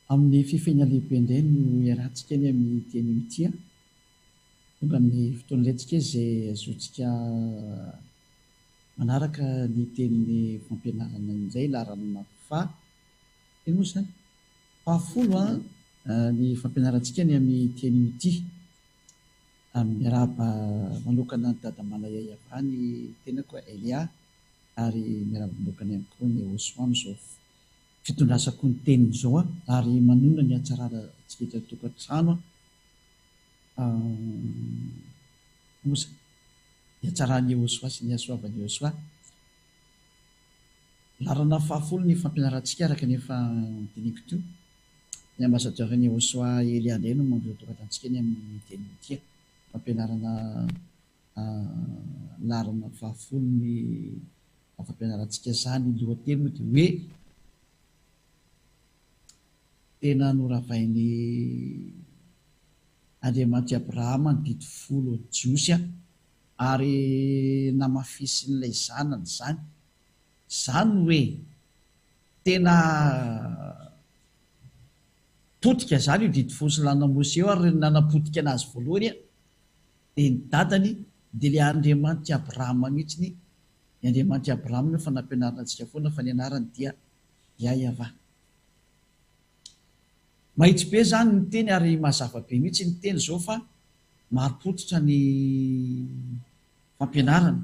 Amin'ny fifehina lehibe indray no iarahantsika eny amin'ny ity anio ity an. Tonga amin'ny fotoana indray tsika izay azotsika manaraka ny tenin'ny fampianarana indray laharana faha ino moa izany? Fahafolo an ny fampianarantsika eny amin'ny ity anio ity. Miarahaba manokana an'i Dada Malaya Yavah ny tenako Elia ary miarahaba manokana ihany koa ny Osoa amin'izao fitondrasako ny teniny izao aho ary manonona ny hatsarana antsika eto an-tokantrano aho osa ny hatsaran'i Yehosua sy ny hasoavan'i Yehosua. Laharana fahafolo ny fampianarantsika araka ny efa nodinihiko teo. Ny ambassadeur-n'i Yehosua Elia indray no mandroso antsika ny amin'ny teny ity. Fampianarana laharana fahafolo ny fampianarantsika izany. Ny lohateny moa dia hoe Tena noravain'i Andriamanitr'i Abrahama ny didy folo Jiosy ary namafisin'ilay zanany izany. Izany hoe tena potika izany io didy folo sy lalàna Mosesy io ary nanapotika anazy voalohany dia ny dadany dia ilay Andriamanitr'i Abrahama mihitsy, ny Andriamanitr'i Abrahama no efa nampianarina antsika foana fa ny anarany dia Yahyaavah. Mahitsy be izany ny teny ary mazava be mihitsy ny teny izao fa marim-pototra ny fampianarana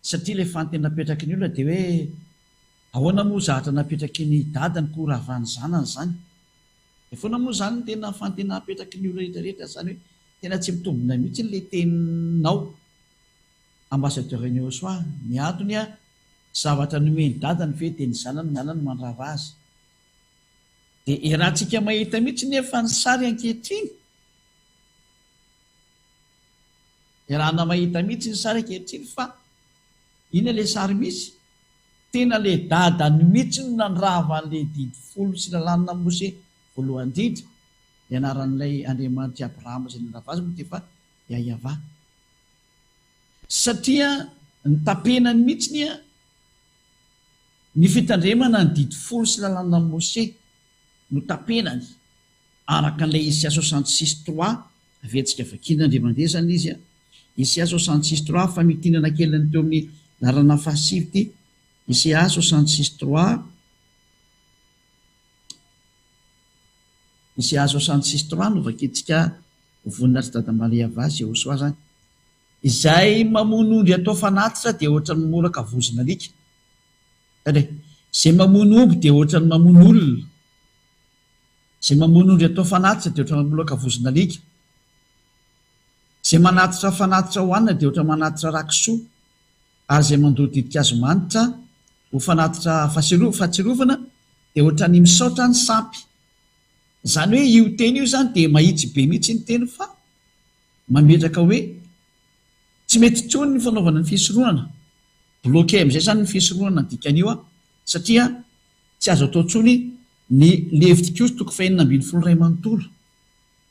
satria ilay fanontaniana napetraky ny olona dia hoe ahoana moa zavatra napetraky ny dadany koa ravan'ny zanany izany? Dia foana moa izany ny tena fanontaniana apetraky ny olona rehetra rehetra izany hoe tena tsy mitombina mihitsy ilay teninao Ambassadeur Neosoa, ny antony a, zavatra nomen'i dadany ve dia ny zanany zanany mandrava azy? Dia iarahantsika mahita mihitsy nefa ny sary ankehitriny, iarahana mahita mihitsy ny sary ankehitriny fa inona ilay sary misy? Tena le dadany mitsy no nandrava anle didy folo sy lalàna Mose voalohany indrindra, ny anaran'ilay Andriamanitr'i Abrahama izay nandrava azy moa dia efa Yahyaavah. Satria ny tapenany mitsiny an, ny fitandremana ny didy folo sy lalàna Mose no tapenany, araka an'ilay Isaia 66 3 averintsika vakiana indray mandeha izany izy an. Isaia 66 3, famintinana kely ny teo amin'ny laharana fahasivy ity, Isaia 66 3, Isaia 66 3 no vakintsika ho voninahitr'i Dada Maria Vazy Yehosoa izany. Izay mamono ondry atao fanatitra dia ohatran'ny mamolaka vozon'alika. Tandremo, izay mamono omby dia ohatran'ny mamono olona. Izay mamono ondry atao fanatitra dia ohatran'ny mamolaka vozon'alika. Izay manatitra fanatitra hohanina dia ohatran'ny manatitra rà kisoa, ary izay mandoro ditin-kazo manitra ho fanatitra fahatsiarovana dia ohatran'ny misaotra ny sampy. Izany hoe io teny io izany dia mahitsy be mihitsy ny teny fa mametraka hoe tsy mety intsony ny fanaovana ny fisoronana. Bloqué amin'izay izany ny fisoronana ny dikan'io satria tsy azo atao intsony ny Levitikosy toko fahenina ambinifolo iray manontolo.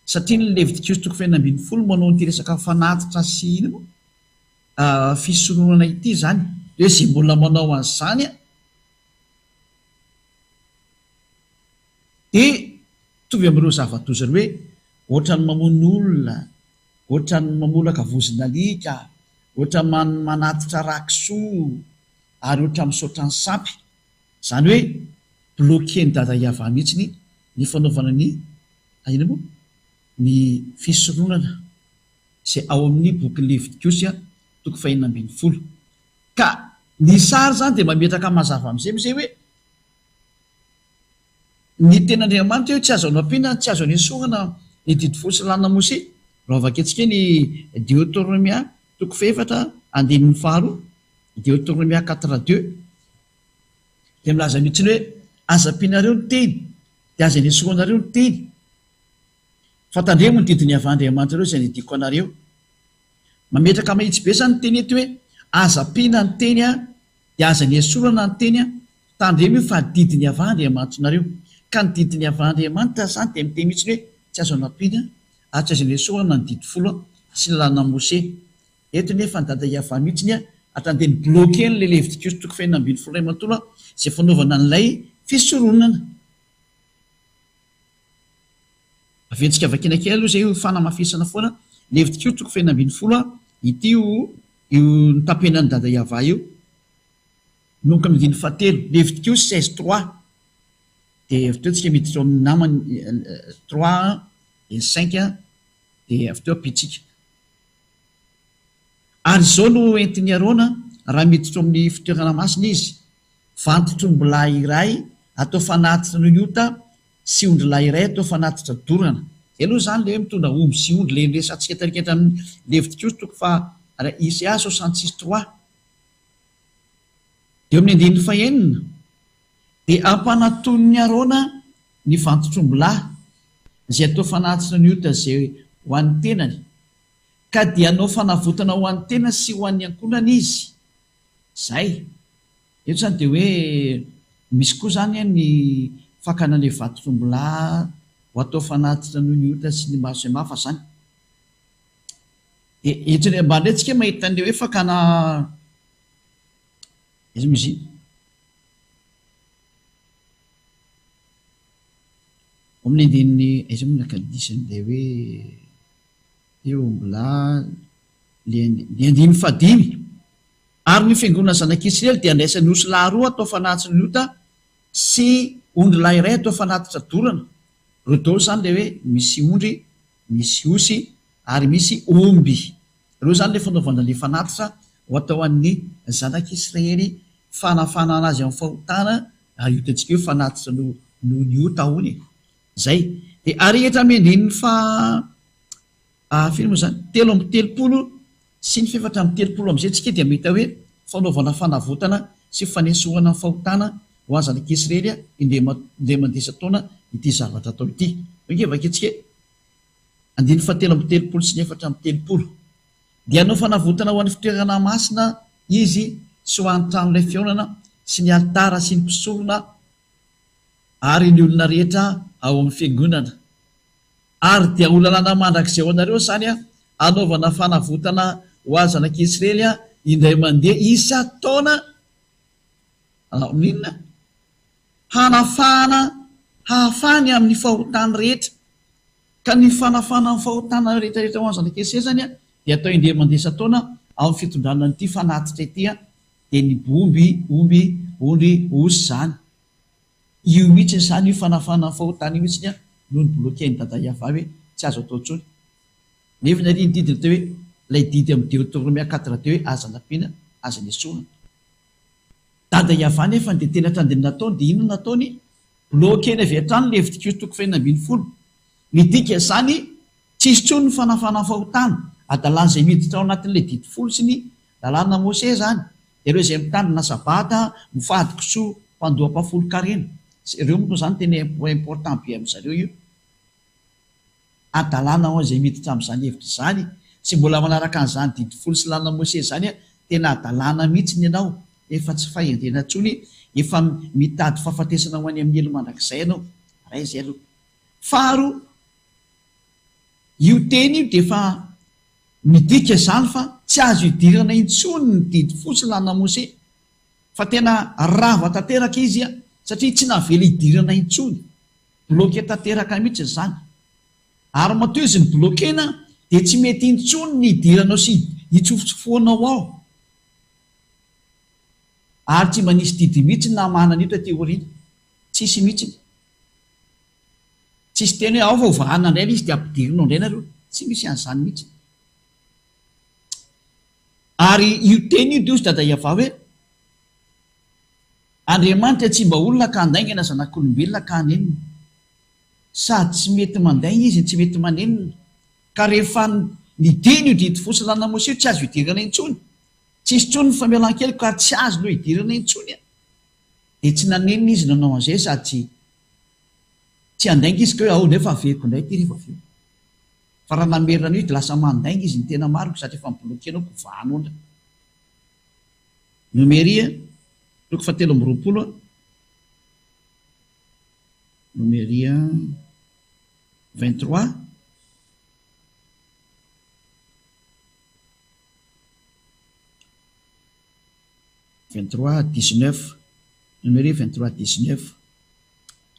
Satria ny Levitikosy toko fahenina ambinifolo manao an'ity resaka fanatitra sy inona moa fisoronana ity izany, hoe izay mbola manao an'izany dia mitovy amin'ireo zava-doza ireo hoe ohatran'ny mamono olona, ohatran'ny mamolaka vozon'alika, ohatran'ny manatitra rà kisoa ary ohatran'ny misaotra ny sampy. Izany hoe bloquer-n'i Dada Yavah mihitsy ny fanaovana ny inona moa? Ny fisoronana izay ao amin'ny bokin'ny Levitikosy toko fahenina ambinifolo. Ka ny sary izany dia mametraka mazava amin'izay amin'izay hoe ny tenin'Andriamanitra hoe tsy azo anampiana, tsy azo anesorana ny didy folo sy lalàna Mose. Raha vakintsika ny Deoteronomia toko fahefatra andininy faharoa, Deoteronomia quatre deux, dia milaza mihitsy ny hoe aza ampianareo ny teny dia aza anesoanareo ny teny fa tandremo ny didin'i Yavah Andriamanitrareo izay nidiko anareo. Mametraka mahitsy be izany ny teny eto hoe aza ampiana ny teny dia aza anesorana ny teny, tandremo io fa didin'i Yavah Andriamanitrinareo. Ka ny didin'i Yavah Andriamanitra izany dia miteny mihitsy ny hoe tsy azo anampiana ary tsy azo anesorana ny didy folo sy ny lalàn'i Moshe. Eto nefa ny dada Yavah mihitsy ny hatrany dia ni-bloquer an'ilay Levitikosy toko fahenina ambinifolo iray manontolo izay fanaovana an'ilay fisoronana. Aventsika vakiana kely aloha izay ho fanamafisana foana. Levitikio toko fahenina ambinifolo a, ity io io notapenan'i Dada Yavah io. Manomboka amin'ny andininy fahatelo. Levitikio 16 trois. Dia avy teo tsika miditra ao amin'ny namany trois dia cinq dia avy teo ampitsika. Ary izao no entin'i Arona raha miditra ao amin'ny fitoerana masina izy, vantotr'ombilahy iray atao fanatitra noho ny ota sy ondrilahy iray atao fanatitra dorana. Izay aloha izany ilay hoe mitondra omby sy ondry, ilay niresahantsika tarika hatramin'ny Levitikosy toko faha ICA 66 trois. Eo amin'ny andininy fahenina dia ampanatonin'i Arona ny vantotr'ombilahy izay atao fanatitra ny ota izay ho an'ny tenany, ka dia hanao fanavotana ho an'ny tenany sy ho an'ny ankohonany izy. Izay. Eto izany dia hoe misy koa izany ny fakana an'ilay vantotr'ombilahy ho atao fanatitra noho ny ota sy ny maro samihafa izany. Dia eto ambany indray tsika mahita an'ilay hoe fakana aiza moa izy iny? Ao amin'ny andininy aiza moa naka diso an'ilay hoe eo ombilahy ilay ny andininy fahadimy. Ary ny fiangonana zanak'Israely dia handraisany osilahy roa atao fanatitry ny ota sy ondrilahy iray atao fanatitra dorana. Ireo daholo izany ilay hoe misy ondry, misy osy ary misy omby. Ireo izany ilay fanaovana ilay fanatitra ho atao an'ny zanak'Israely fanafanana azy amin'ny fahotana, ary io hitantsika io fanatitra noho noho ny ota hono e. Izay. Dia ary hatramin'ny andininy faha firy moa izany? 33 sy ny fefatra 34 amin'izay tsika dia mahita hoe fanaovana fanavotana sy fanesorana ny fahotana ho an'ny zanak'Israely indray indray mandeha isan-taona ity zavatra atao ity. Ange vakintsika e. Andininy fahatelo 33 sy ny 34. Dia hanao fanavotana ho an'ny fitoerana masina izy sy ho an'ny tranolay fihaonana sy ny alitara sy ny mpisorona ary ny olona rehetra ao amin'ny fiangonana. Ary dia ho lalàna mandrakizay ho anareo izany hanaovana fanavotana ho an'ny zanak'Israely indray mandeha isan-taona, amin'inona? Hanafahana, hahafahany amin'ny fahotany rehetra. Ka ny fanafahana ny fahotana rehetra rehetra ho an'ny zanak'Israely izany dia atao indray mandeha isan-taona amin'ny fitondrana an'ity fanatitra ity, dia ny bomby, omby, ondry, osy izany. Io mihitsy izany io fanafahana ny fahotana io mihitsy no ni-bloquer-n'i Dada Yavah hoe tsy azo atao intsony. Nefa ary ny didy natao hoe ilay didy amin'ny Deoteronomia quatre deux hoe aza nampiana, aza nesorina. Dada Yavah nefa dia tena hatrany dia ny nataony dia inona no nataony? Bloquer-ny avy hatrany Levitikosy toko fahenina 16. Midika izany tsisy intsony ny fanafahana ny fahotana, adalan'izay miditra ao anatin'ilay didy folo sy ny lalàna Mosesy izany. Ireo izay mitandrina sabata, mifady kisoa, mpandoa ampahafolon-karena. Ireo moa izany tena important be amin-dry zareo io. Hadalana ho an'izay miditra amin'izany hevitra izany, tsy mbola manaraka an'izany didy folo sy lalana Mosesy izany, tena hadalana mihitsy ny anao, efa tsy fahendrena intsony, efa mitady fahafatesana ho any amin'ny helo mandrakizay ianao. Iray izay aloha. Faharoa, io teny io dia efa Midika izany fa tsy azo idirana intsony ny didy fo sy lalana Mosesy fa tena rava tanteraka izy satria tsy navela hidirana intsony. Bloqué tanteraka mihitsy izany. Ary matoa izy ni-bloquer-na dia tsy mety intsony ny hidiranao sy hitsofotsofohanao ao. Ary tsy mba nisy didy mihitsy namahana an'io taty aoriana. Tsisy mihitsy. Tsisy teny hoe ao fa hovahana indray ilay izy dia ampidirina ao indray nareo. Tsy misy an'izany mihitsy. Ary io teny io dia hozy Dada Yavah hoe, Andriamanitra tsy mba olona ka handainga na zanak'olombelona ka hanenina. Sady tsy mety mandainga izy no tsy mety manenina. Ka rehefa nidina io didy fo sy lalana Mosesy io tsy azo idirana intsony. Tsisy intsony ny famelan-keloka ary tsy azo no idirana intsony. Dia tsy nanenina izy nanao an'izay sady tsy Tsy handainga izy ka hoe ao nefa averiko indray ity rehefa avy eo. Fa raha namerina an'io izy dia lasa mandainga izy ny tena marina ko satria efa mi-bloquer anao ko vahanao indray. Nomeria toko fahatelo 23 a. Nomeria 23. 23 19. Nomeria 23 19.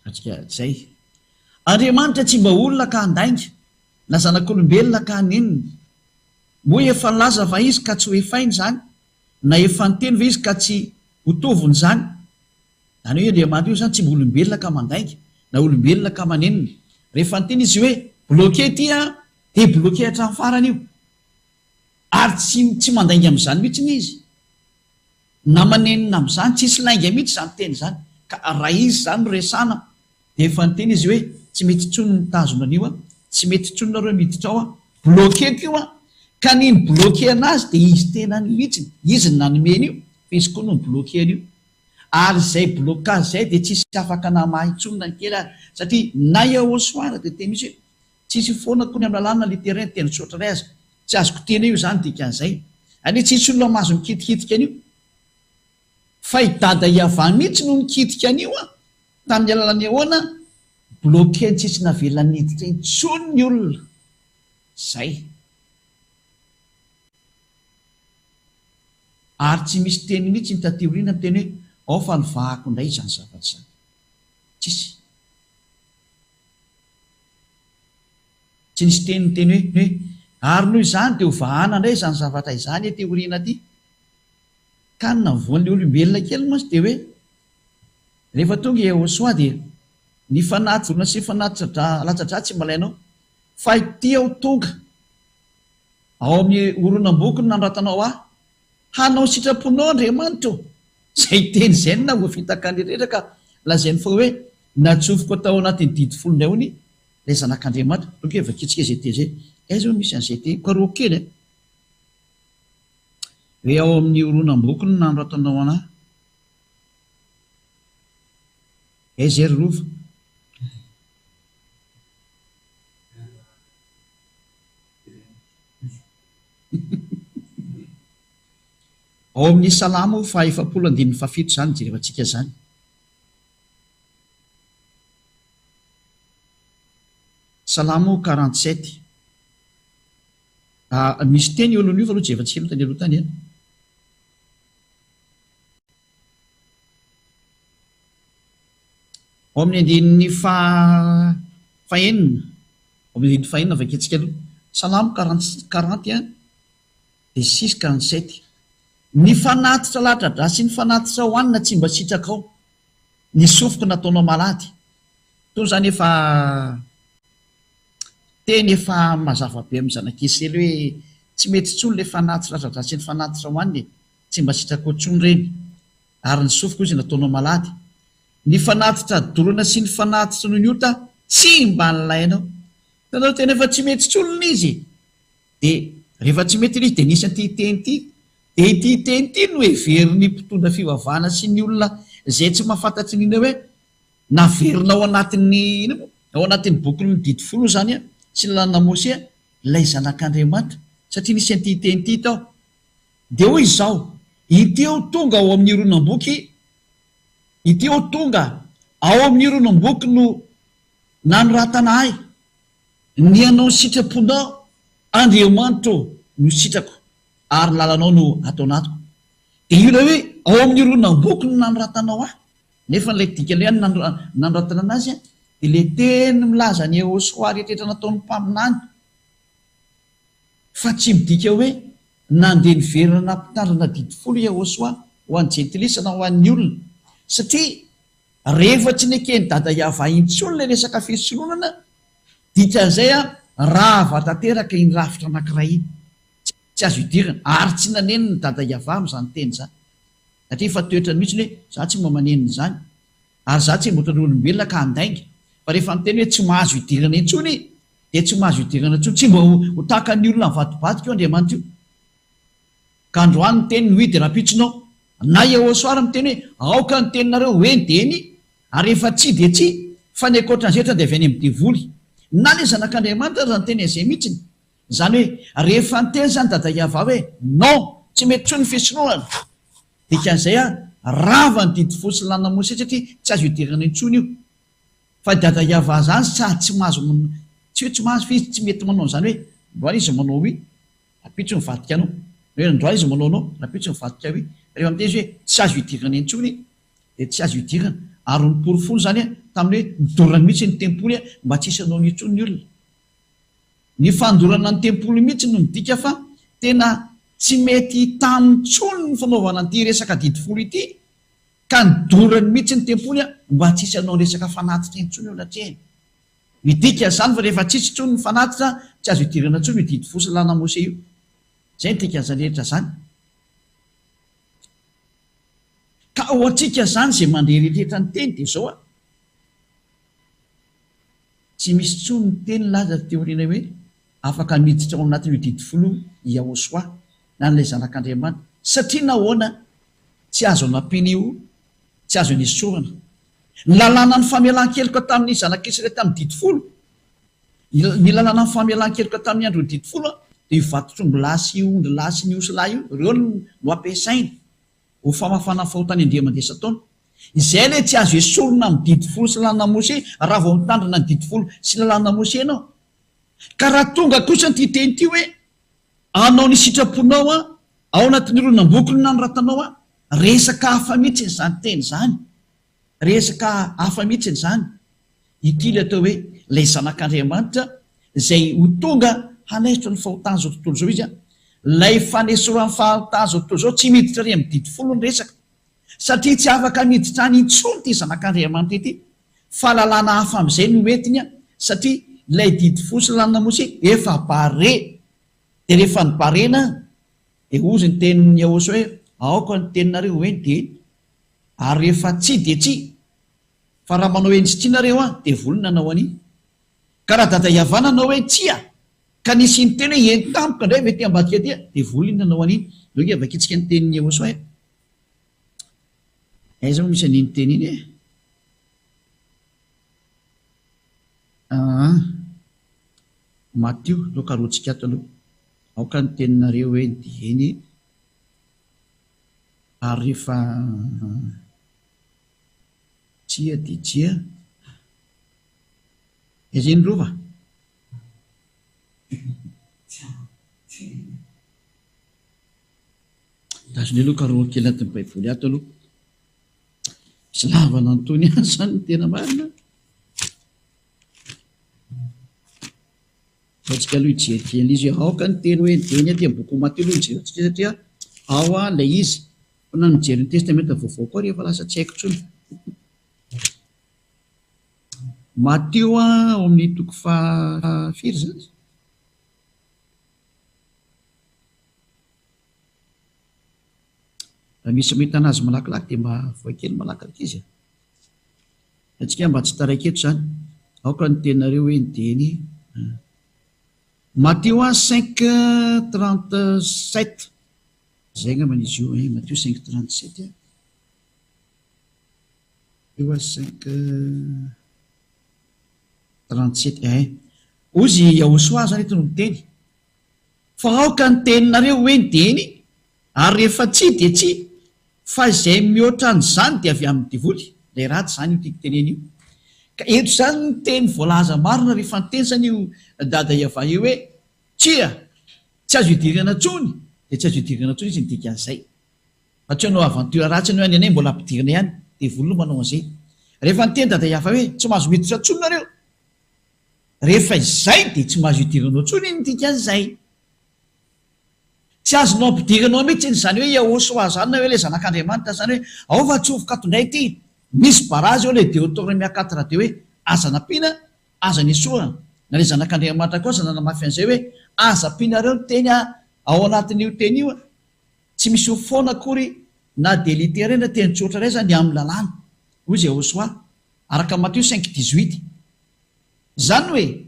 Atsika zay. Andriamanitra tsy mba olona ka handainga, na zanak'olombelona ka hanenina. Moa efa nilaza va Izy ka tsy ho efainy izany, na efa niteny ve Izy ka tsy ho tovony izany? Izany hoe Andriamanitra io izany tsy mba olombelona ka mandainga, na olombelona ka manenina. Rehefa niteny Izy hoe bloqué ity an, dia bloqué hatramin'ny farany io. Ary tsy tsy mandainga amin'izany mihitsy Izy. Na manenina amin'izany, tsisy lainga mihitsy izany teny izany. Ka raha Izy izany no resahana dia efa niteny Izy hoe tsy mety intsony ny mitazona an'io an, tsy mety intsony nareo miditra ao an, bloquer-ko io an. Ka ny ni-bloquer anazy dia Izy tenany mihitsy, Izy no nanome an'io fa Izy koa no ni-bloquer an'io. Ary izay blocage izay dia tsisy afaka namaha intsony na ny kely ary satria na Yahoshuah dia teny mihitsy hoe tsisy foana akory amin'ny lalàna le terrain teny tsotra iray aza tsy azoko teny io izany dikan'izay anie tsisy olona mahazo mikitikitika an'io fa i dada Yavah mihitsy no nikitika an'io an tamin'ny alalan'ny ahoana bloquer-ny tsisy navela niditra intsony ny olona zay. Ary tsy misy teny mihitsy ny taty aoriana miteny hoe ao fa novahako indray izany zavatra izany. Tsisy. Tsy nisy teny niteny hoe hoe ary noho izany dia hovahana indray izany zavatra izany aty aoriana aty. Ka ny navoan'ilay olombelona kely mantsy dia hoe rehefa tonga i Yehosua dia ny fanatitra sy fanatitra dra latsa-drà tsy mba ilainao fa ity aho tonga Ao amin'ny horonam-boky no nanoratanao ahy. Hanao ny sitraponao, Andriamanitra ô! Izay teny izay no nahavoafitaka ny rehetra ka lazainy fa hoe natsofoka tao anatin'ny didy folo indray hono ilay Zanak'Andriamanitra. Donc hoe vakintsika izay teny izay. Aiza hono misy an'izay teny? Karohiko kely e! Hoe ao amin'ny horonam-boky no nanoratanao an'ahy. Aiza ry Rova? Ao amin'ny Salamo faha-efapolo andininy fahafito izany jerevantsika izany. Salamo 47. Ah, misy teny eo alohan'io fa aloha jerevantsika aloha tany aloha tany an. Ao amin'ny andininy faha fahenina Ao amin'ny andininy fahenina vakintsika aloha. Salamo 40 quarante et 6 47. Ny fanatitra latradra sy ny fanatitra hohanina tsy mba sitrakao, ny sofiko nataonao malady. Itony izany efa teny efa mazava be amin'ny zanak'Israely hoe tsy mety intsony ilay fanatitra latradra sy ny fanatitra hohanina e, tsy mba sitrakao intsony ireny, ary ny sofiko izy nataonao malady. Ny fanatitra dorana sy ny fanatitra noho ny ota tsy mba nilainao. Hitanareo tena efa tsy mety intsony ilay izy e! Dia rehefa tsy mety ilay izy dia nisy an'ity teny ity. Dia ity teny ity no heverin'ny mpitondra fivavahana sy ny olona izay tsy mahafantatry ny inona hoe naverina ao anatin'ny inona moa? Ao anatin'ny bokin'ny didy folo izany an, sy ny lalàna Mosea ilay zanak'Andriamanitra satria nisy an'ity teny ity tao. Dia hoy izao, ity aho tonga ao amin'ny horonam-boky Ity aho tonga ao amin'ny horonam-boky no nanoratana ahy, ny hanao ny sitraponao, Andriamanitra ô, no sitrako, ary ny lalanao no ato anatiko. Dia io ilay hoe ao amin'ny horonam-boky no nanoratanao ahy, nefa ilay dikan'ilay hoe nanoratana anazy dia ilay teny milaza ny Yehoshoa rehetra nataon'ny mpaminany, fa tsy midika hoe Nandeha niverina nampitandrina didy folo i Yahoshuah ho an'ny jentilisa na ho an'ny olona, satria rehefa tsy neken'i Dada Yavah intsony ilay resaka fisoronana, dikan'izay rava tanteraka iny rafitra anankiray iny, tsy azo idirana, ary tsy nanenina i Dada Yavah amin'izany teny izany, satria efa toetrany mihitsy ny hoe za tsy mba manenina izany, ary za tsy mba ohatran'ny olombelona ka handainga, fa rehefa niteny hoe tsy mahazo idirana intsony dia tsy mahazo idirana intsony, tsy mba ho tahaka ny olona mivadibadika io Andriamanitra io. Ka androany miteny ny oui dia rahampitso non. Na Yehosua ary miteny hoe aoka ny teninareo ho eny dia eny ary rehefa tsia dia tsia fa ny ankoatran'izay rehetra dia avy any amin'ny devoly. Na ilay zanak'Andriamanitra aza niteny an'izay mihitsiny. Izany hoe rehefa niteny izany Dada Yavah hoe non, tsy mety intsony ny fisorohana. Dikan'izay rava ny didy folo sy lalàna Mosesy satria tsy azo idirana intsony io. Fa i Dada Yavah zany sady tsy mahazo tsy hoe tsy mahazo fa izy tsy mety manao an'izany hoe androany izy manao oui, rahampitso mivadika non. Hoe androany izy manao non, rahampitso mivadika oui. Rehefa miteny izy hoe tsy azo idirana intsony dia tsy azo idirana. Ary noporofoiny izany tamin'ny hoe nodorany mihitsy ny tempoly mba tsy hisy hanao intsony ny olona. Ny fandorana ny tempoly mihitsy no midika fa tena tsy mety taminy intsony ny fanaovana an'ity resaka didy folo ity ka nodorany mihitsy ny tempoly mba tsy hisy hanao resaka fanatitra intsony eo anatrehany. Midika izany fa rehefa tsisy intsony ny fanatitra, tsy azo idirana intsony io didy folo sy lalàna Mose io. Izay no dikan'izany rehetra izany. Ka ho antsika izany izay mandre rehetra ny teny dia izao an! Tsy misy intsony ny teny laza aty aoriana hoe afaka miditra ao anatin'io didy folo io i Yahoshuah na ilay Zanak'Andriamanitra. Satria nahoana? Tsy azo anampiana io, tsy azo anesorana. Ny lalànan'ny famelan-keloka tamin'ny Zanak'Israely tamin'ny didy folo, ny lalànan'ny famelan-keloka tamin'ny andron'ny didy folo dia io vatotr'ombilahy sy ondrilahy sy ny osilahy io, ireo no ampiasaina ho famafana ny fahotan'ny andriamandeha isan-taona. Izay ilay tsy azo esorina amin'ny didy folo sy lalàna Mose raha vao mitandrina ny didy folo sy lalàna Mose ianao. Ka raha tonga kosa ity teny ity hoe hanao ny sitraponao aho ao anatin'ny horonam-boky no nanoratanao ahy, resaka hafa mihitsy izany teny izany. Resaka hafa mihitsy izany. Ity ilay atao hoe ilay Zanak'Andriamanitra izay ho tonga hanaisotra ny fahotan'izao tontolo izao izy. Ilay fanesoran'ny fahotan'izao tontolo izao tsy miditra ary amin'ny didy folo ny resaka. Satria tsy afaka miditra any intsony ity Zanak'Andriamanitra ity. Fahalalana hafa amin'izay no entiny satria ilay didy folo sy lalàna Mose efa bare. Dia rehefa nibarena dia hozy ny tenin'i Yahoshuah hoe aoka ny teninareo ho eny dia eny. Ary rehefa tsia dia tsia. Fa raha manao eny sy tsia nareo an, devoly no nanao an'iny. Ka raha dada Yavah nanao hoe tsia, ka nisy niteny hoe eny tampoka indray avy aty ambadika aty, devoly iny nanao an'iny. Ndao ange vakintsika ny tenin'i Yehosua e. Aiza moa misy an'iny teny iny e? Aa. Matio, ndao karohintsika ato aloha. Aoka ny teninareo hoe eny dia eny. Ary rehefa tsia dia tsia. Aiza iny Rova? Tazony aloha karohiko kely anatin'ny baiboly ato aloha. Misy lavana an'itony ihany izany ny tena marina. Ataontsika aloha hijery kely izy hoe aoka ny teny hoe ny teny aty amin'ny bokin'i Matio aloha no jerentsika satria ao ilay izy. Fa na mijery ny testamenta vaovao koa ary efa lasa tsy haiko intsony. Matio ao amin'ny toko faha firy izany? Raha misy mahita anazy malakilaky dia mba avoay kely malaky ankizy e. Antsika mba tsy taraiky eto izany. Aoka ny teninareo hoe ny dia eny. Matio 5, 37. Izay angamba izy io eh, Matio 5, 37. Matio 5, 37 eh. Hozy Yahosoa izany eto no miteny. Fa aoka ny teninareo ho eny dia eny, ary rehefa tsia dia tsia, fa izay mihoatra an'izany dia avy amin'ny devoly, ilay ratsy izany io tiako tenena io. Ka eto izany ny teny voalaza marina rehefa niteny izany io Dada Yavah io hoe tsia, tsy azo idirana intsony, dia tsy azo idirana intsony izy ny dikan'izay. Fa tsy hanao aventure ratsy ianao hoe any anay mbola ampidirina ihany, devoly no manao an'izay. Rehefa niteny Dada Yavah hoe tsy mahazo miditra intsony nareo, Rehefa izay dia tsy mahazo idiranao intsony ny dikan'izay. Tsy azonao ampidiranao mihitsy izany hoe Yahoshuah izany na hoe ilay zanak'Andriamanitra izany hoe ao fa atsofoka ato indray ity. Misy barazy eo ilay Deotornomia quatre dia hoe aza nampiana, aza nesorana. Na ilay zanak'Andriamanitra koa aza nanamafy an'izay hoe aza ampianareo ny teny ao anatin'io teny io. Tsy misy ho foana akory na dia litera na teny tsotra iray izany amin'ny lalàna. Hoy izy Yahoshuah. Araka Matio cinq dix-huit. Zany hoe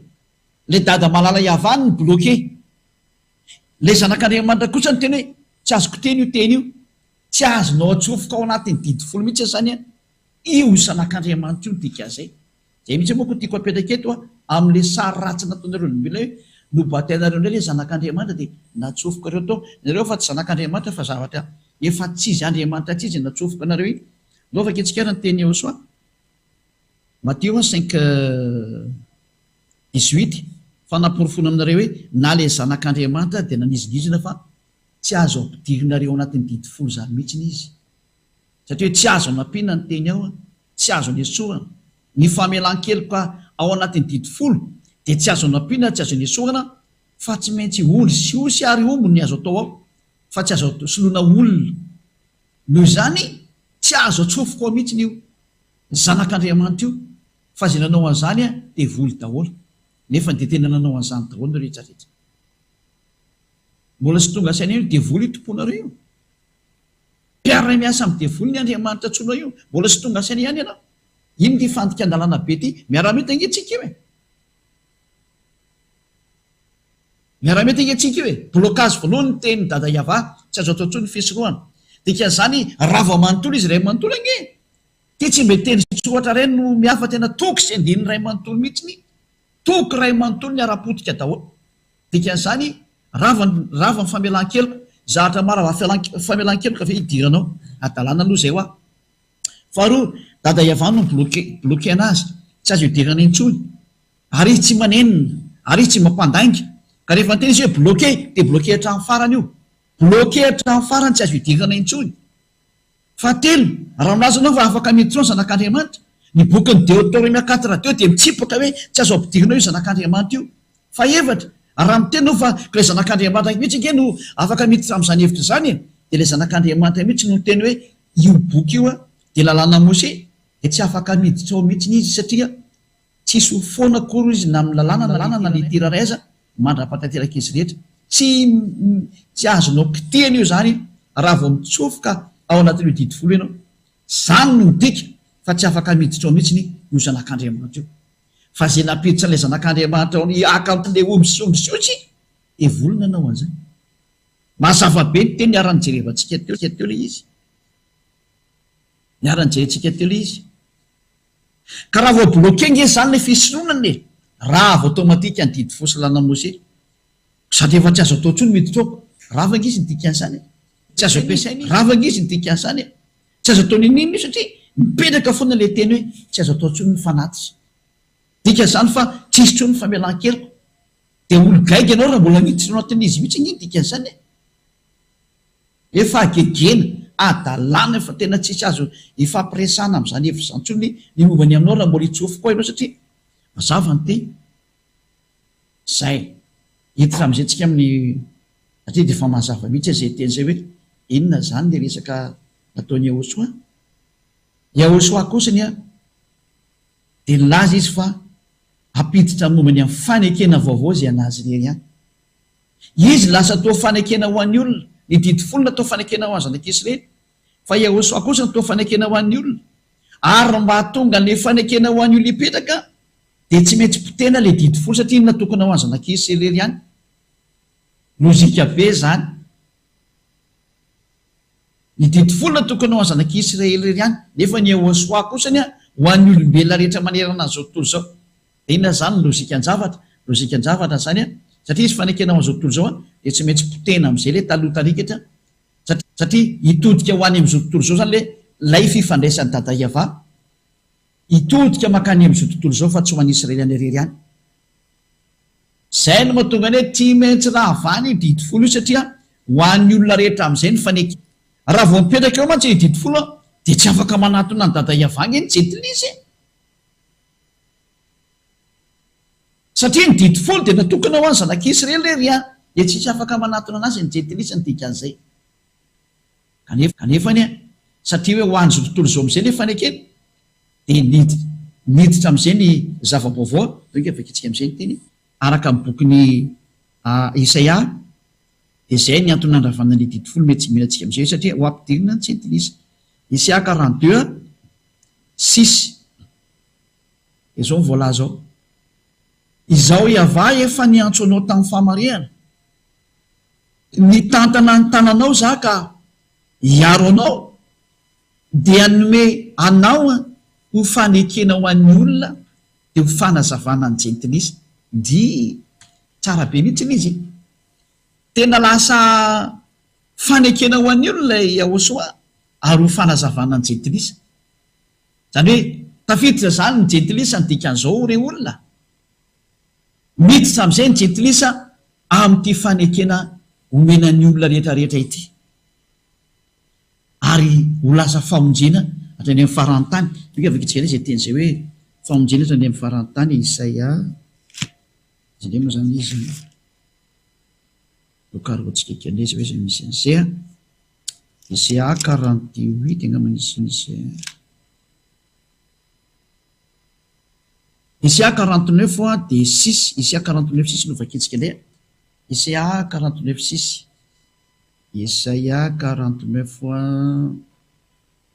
le dada malala Yavah no bloqué. Le zanak'Andriamanitra kosa niteny hoe tsy azoko teny io teny io. Tsy azonao atsofoka ao anatin'ny didy folo mihitsy zany an. Io zanak'Andriamanitra io ny dikan'izay. Zay mihitsy moa ko tiako apetraka eto an, amin'le sary ratsy nataonareo olombelona hoe nobatainareo indray le zanak'Andriamanitra dia natsofokareo tao. Nareo fa tsy zanak'Andriamanitra fa zavatra efa tsy izy Andriamanitra tsy izy natsofoka anareo iny. Ndao vakintsika ary ny tenin'i Yehosua. Matio cinq dix-huit, Fanaporofoana aminareo hoe na ilay Zanak'Andriamanitra dia nanizingizina fa tsy azo ampidirinareo ao anatin'ny didy folo izany mihitsy izy. Satria hoe tsy azo anampiana ny teny ao, tsy azo anesorana. Ny famelan-keloka ao anatin'ny didy folo dia tsy azo anampiana tsy azo anesorana fa tsy maintsy ondry sy osy ary omby ny azo atao ao fa tsy azo soloina olona. Noho izany tsy azo atsofoka ao mihitsy io zanak'Andriamanitra io fa izay nanao an'izany devoly daholo. Nefa dia tena nanao an'izany daholo ny rehetra rehetra. Mbola tsy tonga saina io devoly io tomponareo io. Mpiara-miasa amin'ny devoly ny Andriamanitra antsoinao io. Mbola tsy tonga saina ihany ianao. Inona ity fandikan-dalàna be ity? Miara-mety ange tsika io e. Miara-mety ange tsika io e. Blocage voalohany ny tenin'i Dada Yava, tsy azo atao intsony ny fisorohana. Dikan'izany rava manontolo izy iray manontolo ange. Ity tsy mba teny soratra iray no mihafa tena toko sy andininy iray manontolo mihitsy ny toko iray manontolo niara-potika daholo. Dikan'izany rava ny rava ny famelan-keloka. Zahatra maro avy famelan-keloka ve idiranao? Hadalana aloha izay hoa. Faharoa, Dada Iavano no bloquer bloquer anazy, tsy azo idirana intsony. Ary izy tsy manenina, ary izy tsy mba mpandainga. Ka rehefa niteny izy hoe bloquer dia bloquer hatramin'ny farany io. Bloquer hatramin'ny farany tsy azo idirana intsony. Fahatelo, raha milaza ianao fa afaka miditra ao ny Zanak'Andriamanitra, ny bokin'ny Deoteronomia quatre deux dia mitsipaka hoe tsy azo ampidirina ao io Zanak'Andriamanitra io. Fahefatra, raha miteny ianao fa ilay Zanak'Andriamanitra mihitsy ange no afaka miditra amin'izany hevitra izany e, dia ilay Zanak'Andriamanitra mihitsy no niteny hoe io boky io dia lalàna Mose, dia tsy afaka miditra ao mihitsy izy satria Tsisy ho foana akory izy na amin'ny lalàna na na litera iray aza mandra-pahatanteraka izy rehetra. Tsy tsy azonao kitihana io izany raha vao mitsofoka ao anatin'io didy folo ianao. Izany no midika fa tsy afaka miditra ao mihitsy io zanak'Andriamanitra io. Fa izay nampiditra an'ilay zanak'Andriamanitra ao hiaka amin'ilay omby sy ondry sy osy dia vola nanao an'izany. Mazava be ny teny niara-nijerevantsika teo teo ilay izy. Niara-nijerentsika teo ilay izy. Ka raha vao bloqué nge zany le fisoronana e! Rava automatique ny didy fo sy lalana Mose. Sady efa tsy azo atao intsony miditra ao. Rava nge izy ny dikan'izany e! Tsy azo ampiasaina izy. Rava nge izy ny dikan'izany e! Tsy azo atao n'inon'inona io satria mipetraka foana le teny hoe tsy azo atao intsony ny fanatitra. Dikan'izany fa tsisy intsony ny famelan-keloka. Dia olo gaigy ianao raha mbola miditra ao anatin'izy mihitsy nge ny dikan'izany e! Efa hagegena, hadalana efa tena tsisy azo ifampiresahana amin'izany hevitra izany intsony ny momba ny aminao raha mbola hitsofoka ao ianao satria mazava ny teny. Izay. Hiditra amin'izay tsika amin'ny satria dia efa mazava mihitsy izay teny izay hoe inona izany ilay resaka nataon'i Yahoshuah. Yahoshuah kosa anie dia nilaza izy fa hampiditra momba ny amin'ny fanekena vaovao izay an'azy irery ihany. Izy lasa toa fanekena ho an'ny olona. Ny didy folona toa fanekena ho an'ny zanak'Israely, fa Yehosua kosa toa fanekena ho an'ny olona. Ary mba hahatonga an'ilay fanekena ho an'ny olona hipetraka, dia tsy maintsy potehina ilay didy folo satria iny natokana ho an'ny zanak'Israely ihany. Lojika be izany. Ny didy folo natokana ho an'ny zanak'Israely irery ihany, nefa ny Yehosua kosa ho an'ny olombelona rehetra manerana an'izao tontolo izao. Dia inona izany ny lojikan-javatra? Lojikan-javatra izany an, satria izy fanekena ho an'izao tontolo izao an, dia tsy maintsy potehina amin'izay ilay taloha tarikatra, satria hitodika ho any amin'izao tontolo izao izany ilay ilay fifandraisan'i Dada Yavah, hitodika mankany amin'izao tontolo izao fa tsy ho an'i Israely any irery ihany. Izay no mahatonga ny hoe tsy maintsy ravana io didy folo io satria ho an'ny olona rehetra amin'izay ny fanekena. Raha vao mipetraka eo mantsy ilay didy folo an, dia tsy afaka manatona an'i Dada Yavah ange ny jentilisa e! Satria ny didy folo dia natokana ho an'ny zanak'Israely irery ihany, dia tsisy afaka manatona anazy ny jentilisa ny dikan'izay. Kanefa, kanefa anie, satria hoe ho an'izao tontolo izao amin'izay ilay fanekena, dia niditra, niditra amin'izay ny zava-baovao, donc vakintsika amin'izay ny teny, araka ny bokin'i Isaia, dia izay ny antony nandravana ny didy folo mety tsy mila antsika amin'izay, satria ho ampidirina ny jentilisa. Isaia 42, 6. Izao no voalaza ao, Izaho Yavah efa niantso anao tamin'ny fahamarihana, nitantana ny tananao Izaho ka hiaro anao, dia hanome anao ho fanekena ho an'ny olona dia ho fanazavana ny jentilisa. Ndrii! Tsara be mihitsy ilay izy e! Tena lasa fanekena ho an'ny olona i Yahoshuah ary ho fanazavana ny jentilisa. Izany hoe tafiditra izany ny jentilisa ny dikan'izao re olona. Miditra amin'izay ny jentilisa amin'ity fanekena omena ny olona rehetra rehetra ity. Ary ho lasa famonjena Hatrany amin'ny faran'ny tany. Tonga vakintsika indray izay teny izay hoe famonjena hatrany amin'ny faran'ny tany, Isaia, iza indray moa izany izy an? Vokarohantsika kely indray izay hoe izay misy an'izay an. Isaia 48 angamba nisy an'izay. Isaia 49 dia six, Isaia 49 six no vakintsika indray. Isaia 49 six. Isaia 49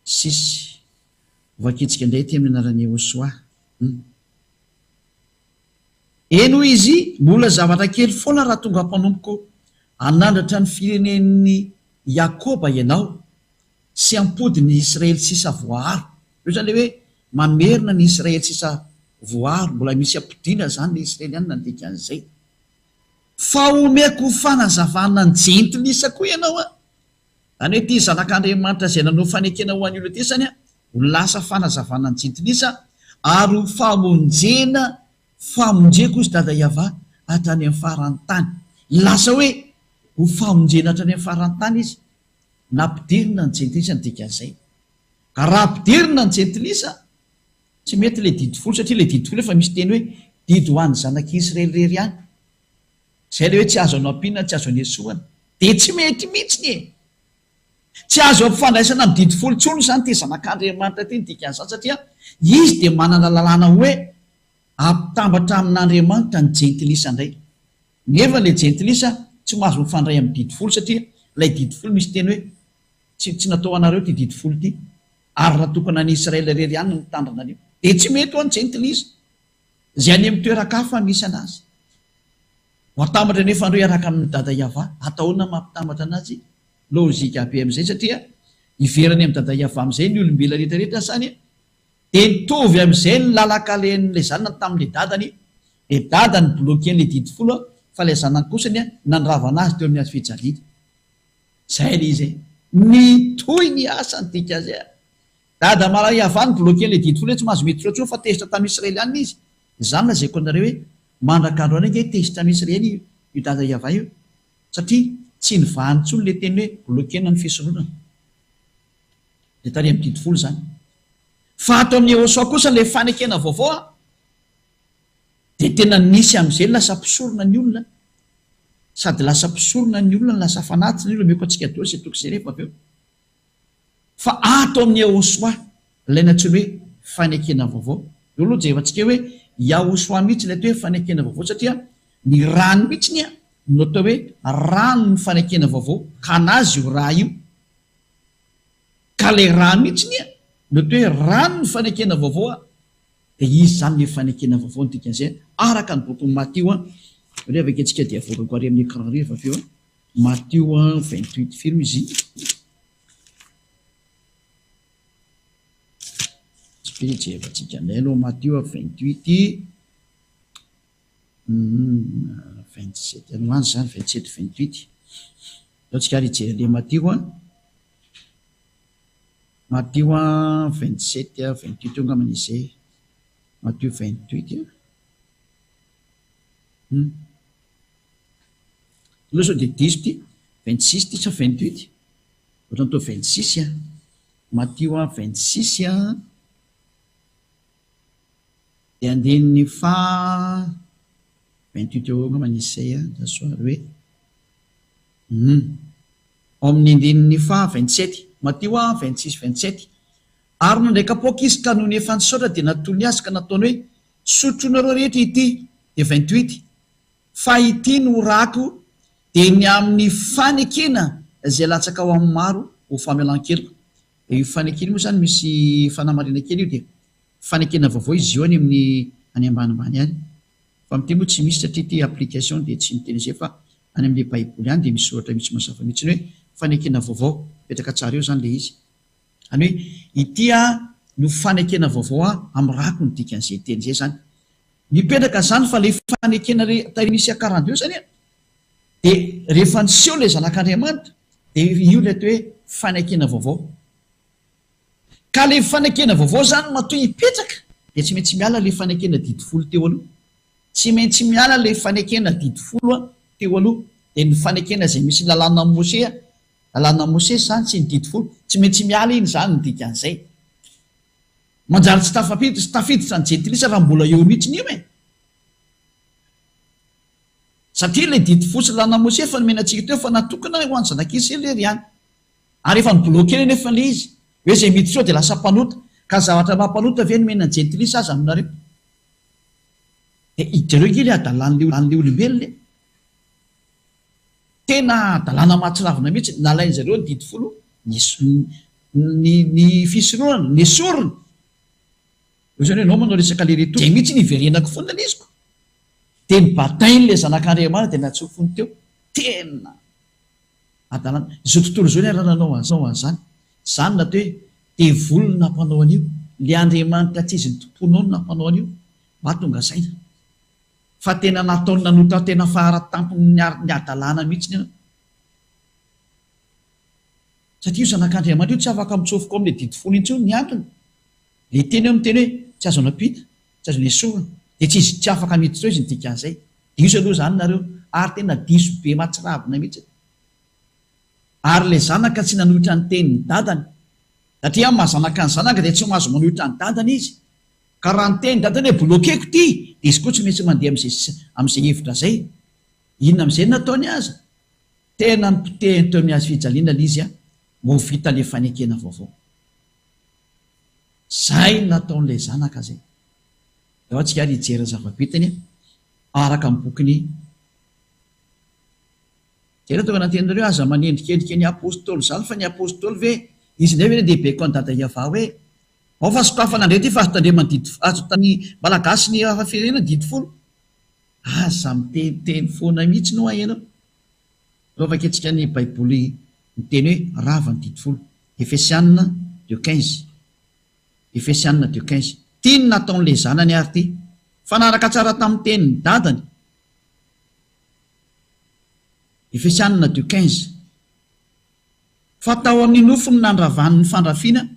six. Hovakintsika indray ity amin'ny anaran'i Yehosua. Hum. Eny hoy izy, mbola zavatra kely foana raha tonga mpanompoko hanandratra ny firenen'i Iakoba ianao, sy hampody ny Israely sisa voaaro. Eo izany ilay hoe mamerina ny Israely sisa voaaro, mbola misy ampodiana izany ilay Israely ihany na ny dikan'izay. Fa homeko fanazavana ny jentilisa koa ianao an! Izany hoe ity Zanak'Andriamanitra izay nanao fanekena ho an'ny olona ity izany an, ho lasa fanazavana ny jentilisa ary ho famonjena, famonjeko hozy Dada Yavah hatrany amin'ny faran'ny tany. Lasa hoe ho famonjena hatrany amin'ny faran'ny tany izy. Nampidirina ny jentilisa ny dikan'izay. Ka raha ampidirina ny jentilisa, Tsy mety ilay didy folo satria ilay didy folo efa misy teny hoe didy ho an'ny zanak'i Israely irery ihany. Izay ilay hoe tsy azo anampiana, tsy azo anesoana. Dia tsy mety mihitsiny e! Tsy azo ampifandraisana amin'ny didy folo intsony izany ity zanak'Andriamanitra ity ny dikan'izany satria izy dia manana lalàna hoe ampitambatra amin'Andriamanitra ny jentilisa indray. Nefa ilay jentilisa tsy mahazo mifandray amin'ny didy folo satria ilay didy folo misy teny hoe Tsy tsy natao ho anareo ity didy folo ity, ary natokana an'i Israel irery ihany ny mitandrina an'io. Dia tsy mety ho an'ny jentilisa, izay any amin'ny toeran-kafa misy anazy. Ho atambatra anefa andreo hiaraka amin'i Dada Yavah. Atao ahoana ny mampitambatra anazy? Lojika be amin'izay satria hiverina any amin'i Dada Yavah amin'izay ny olombelona rehetra rehetra sany dia nitovy amin'izay ny lalan-kalehan'ilay zanany tamin'ilay dadany. Ilay dada ni-bloquer an'ilay didy folo fa ilay zanany kosany nandravana azy teo amin'ny hazo fijaliana. Zay le izy e! Mitohy ny asa ny dika zay a! Dada Maray Havany bloquer le didy folo hoe tsy mahazo miditra ao tsony fa tezitra tamin'ny Israelianina izy. Izany lazaiko anareo hoe mandrak'androany ange tezitra amin'ny Israely io Dada Yavah io satria tsy nivahany tsony le teny hoe bloquer-na ny fisoronana. Le tary amin'ny didy folo zany. Fa ato amin'ny Yehosua kosa le fanekena vaovao a! Dia tena nisy amin'izay lasa mpisorona ny olona, sady lasa mpisorona ny olona no lasa fanatitra ny olona, omeko antsika daholo izay toko izay rehefa avy eo. Fa ato amin'ny Yahoshuah, ilay nantsoiny hoe fanekena vaovao. Eo aloha jerevantsika hoe Yahoshuah mihitsy ilay atao hoe fanekena vaovao satria ny rany mihitsy no atao hoe ranon'ny fanekena vaovao, ka an'azy io ra io. Ka ilay ra mihitsy no atao hoe ranon'ny fanekena vaovao. Dia izy izany ilay fanekena vaovao ny dikan'izay araka ny bokin'i Matio an. Aleo avy akentsika dia avoakako ary amin'ny écran ary rehefa avy eo an. Matio 28 firy moa izy iny? Tsy be jerevantsika indray aloha Matio 28 27 any ho any izany 27 28. Aleo tsika ary hijery an'ilay Matio an. Matio 27 a 28 eo angambany izy izay. Matio 28 a. Hum. Aloha sao dia diso ity. 26 ity sa 28? Ohatran'ny toa 26 a. Matio 26 a. Dia andininy faha 28 eo angambany izy izay a. Andraso ary hoe. Hum. Ao amin'ny andininy faha 27. Matio 26 27. Ary nandray kapoaka izy ka nony efa nisaotra dia natolony azy ka nataony hoe, Sotroinareo rehetra ity, dia 28. Fa ity no rako dia ny amin'ny fanekena izay latsaka ho amin'ny maro ho famelan-keloka. Io fanekena io moa izany misy fanamarihana kely io dia fanekena vaovao izy io any amin'ny any ambanimbany any. Fa amin'ity moa tsy misy satria ity application dia tsy miteny izay fa any amin'ilay baiboly any dia misy soratra mihitsy mazava mihitsy ny hoe fanekena vaovao. Mipetraka tsara eo izany ilay izy. Izany hoe ity no fanekena vaovao amin'ny rako ny dikan'izay teny izay izany. Mipetraka izany fa ilay fanekena tary misy quarante deux izany dia rehefa niseho ilay zanak'Andriamanitra dia io ilay atao hoe fanekena vaovao. Ka ilay fanekena vaovao izany matoa hipetraka dia tsy maintsy miala ilay fanekena didy folo teo aloha. Tsy maintsy miala ilay fanekena didy folo teo aloha. Dia ny fanekena izay misy ny lalànan'i Mosea, lalànan'i Mosesy izany sy ny didy folo, tsy maintsy miala iny izany ny dikan'izay. Manjary tsy tafapiditra, tsy tafiditra ny jentilisa raha mbola eo mihitsy io e! Satria ilay didy fo sy lalàna Mosesy efa nomena antsika teo fa natokana ho an'ny zanak'Isiraely ihany. Ary efa ni-bloquer anefa ilay izy, hoe izay miditra eo dia lasa mpanota. Ka ny zavatra maha mpanota ve nomena ny jentilisa aza aminareo? Dia jereo ange ilay hadalan'ilay olombelona e! Tena hadalana mahatsiravina mihitsy, nalain'izareo ny didy folo, ny ny fisoronana, nesorina. Hoy izany hoe ianao manao resaka aller retour, izay mihitsy no hiverenako foana ilay iziko. Dia nibatain'ilay zanak'Andriamanitra dia natsofony teo. Tena hadalana. Izao tontolo izao niara-nanao an'izany. Izany no atao hoe devoly no nampanao an'io. Ilay Andriamanitra tsy izy nitompoanao no nampanao an'io. Mba tonga saina. Fa tena nataony nanota tena fara tampony ny hadalana mihitsy ianao. Satria io zanak'Andriamanitra io tsy afaka mitsofoka ao amin'ilay didy folo intsony ny antony. Ilay teny eo miteny hoe tsy azo anampiana, tsy azo nesorina. Dia tsy izy tsy afaka miditra ao izy ny dikan'izay. Diso aloha izany nareo ary tena diso be mahatsiravina mihitsy. Ary ilay zanaka tsy nanohitra ny tenin'ny dadany. Satria amin'ny maha zanaka ny zanaka dia tsy mahazo manohitra ny dadany izy. Ka raha niteny dadany hoe bloquer-ko ity dia izy koa tsy maintsy mandeha amin'izay amin'izay hevitra izay. Inona amin'izay no nataony aza? Tena nipotehiny teo amin'ny hazo fijaliana ilay izy vao vita ilay fanekena vaovao. Izay no nataon'ilay zanaka izay. Ndao antsika ary hijery ny zava-bitany araka ny bokin'i Jereo tonga nanteninareo aza manendrikendrika ny apostoly izany fa ny apostoly ve izy indray ve no andeha hibaiko an'i dada Yavah hoe Ao fa sokafana ndray ty fa azo tandremany didy azo tany malagasy ny hafa firenena didy folo. Aza miteniteny foana mihitsy no ianao. Aleo vakintsika ny baiboly miteny hoe rava ny didy folo. Efesiana deux 15. Efesiana deux 15. Ty ny nataon'ilay zanany ary ty. Fanaraka tsara tamin'ny tenin'ny dadany. Efesiana deux 15. Fa tao amin'ny nofony nandravany ny fandrafiana,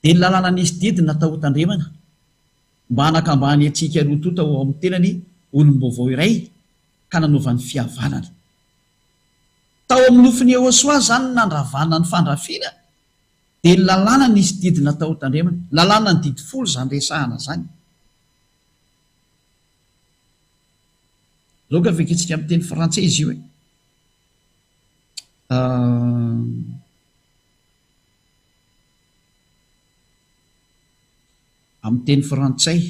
dia ny lalàna nisy didy natao hotandremana, mba hanakambany antsika roa tonta ho ao amin'ny tenany olom-baovao iray, ka nanaovany fihavanana. Tao amin'ny nofon'i Yehôsoa izany ny nandravana ny fandrafiana, dia ny lalàna nisy didy natao hotandremana. Lalàna ny didy folo izany resahana izany. Aoka vakintsika amin'ny teny frantsay izy io e. Amin'ny teny frantsay.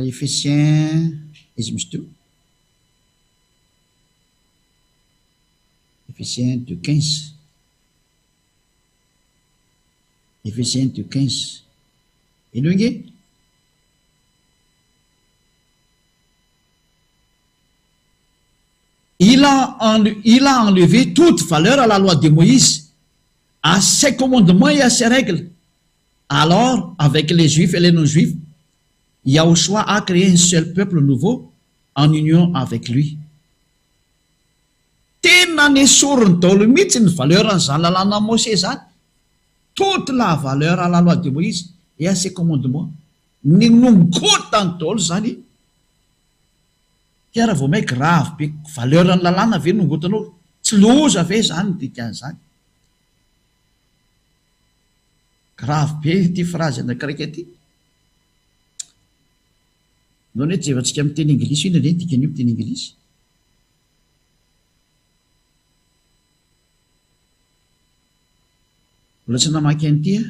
Ephésiens, aiza misy teo? Ephésiens 2:15. Ephésiens 2:15. Henoy ange. Il a il a enlevé toute valeur à la loi de Moïse, à ses commandements et à ses règles. Alors, avec les juifs et les non-juifs, Yahushua a créé un seul peuple nouveau en union avec lui. Tena nesoriny daholo mihitsy ny valeur-n'izany lalànan'i Mosesy izany. Toute la valeur à la loi de Moïse et à ses commandements. Ny nongotany daholo izany. Ty ara vao may grave be, valeur ny lalàna ve nongotanao? Tsy loza ve zany ny dikan'izany? Grave be ity phrase anakiraika ity. Ndao anie jerevantsika amin'ny teny anglisy inona indray ny dikan'io amin'ny teny anglisy? Mbola tsy namaky an'ity aho.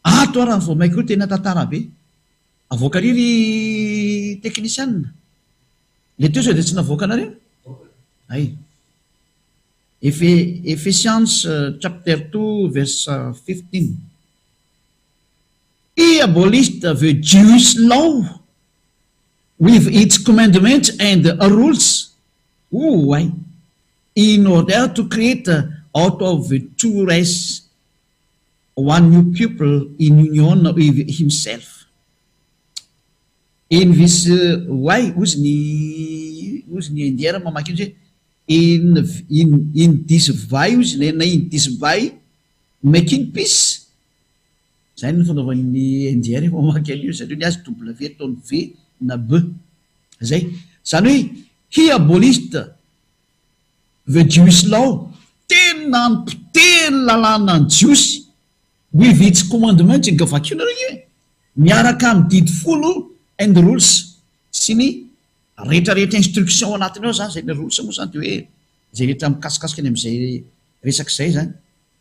Ato ara ny vao maika io tena tantara be. Avoaka ary ry teknisianina. Le teo sao dia tsy navoakanareo? Hay. Efe Ephesians chapter 2 verse 15. He abolished the Jewish law with its commandments and rules. Oay. In order to create out of the two races one new people in union with himself. In this way, hozy ny hozy ny Indien raha mamaky izy hoe in in in this way hozy na in this way making peace. Izay no fanaovan'ny Indien rehefa mamaky an'io satria ny azy W ataony V na B. Izay. Izany hoe he abolished the Jewish law. Tena nipotehiny lalàna ny Jiosy. With its commandments nga vakio nareo io e! Miaraka amin'ny didy folo and rules sy ny rehetra rehetra instruction ao anatiny ao zany zay ny rules moa zany de hoe zay rehetra mikasikasika ny amin'izay resaka izay zany.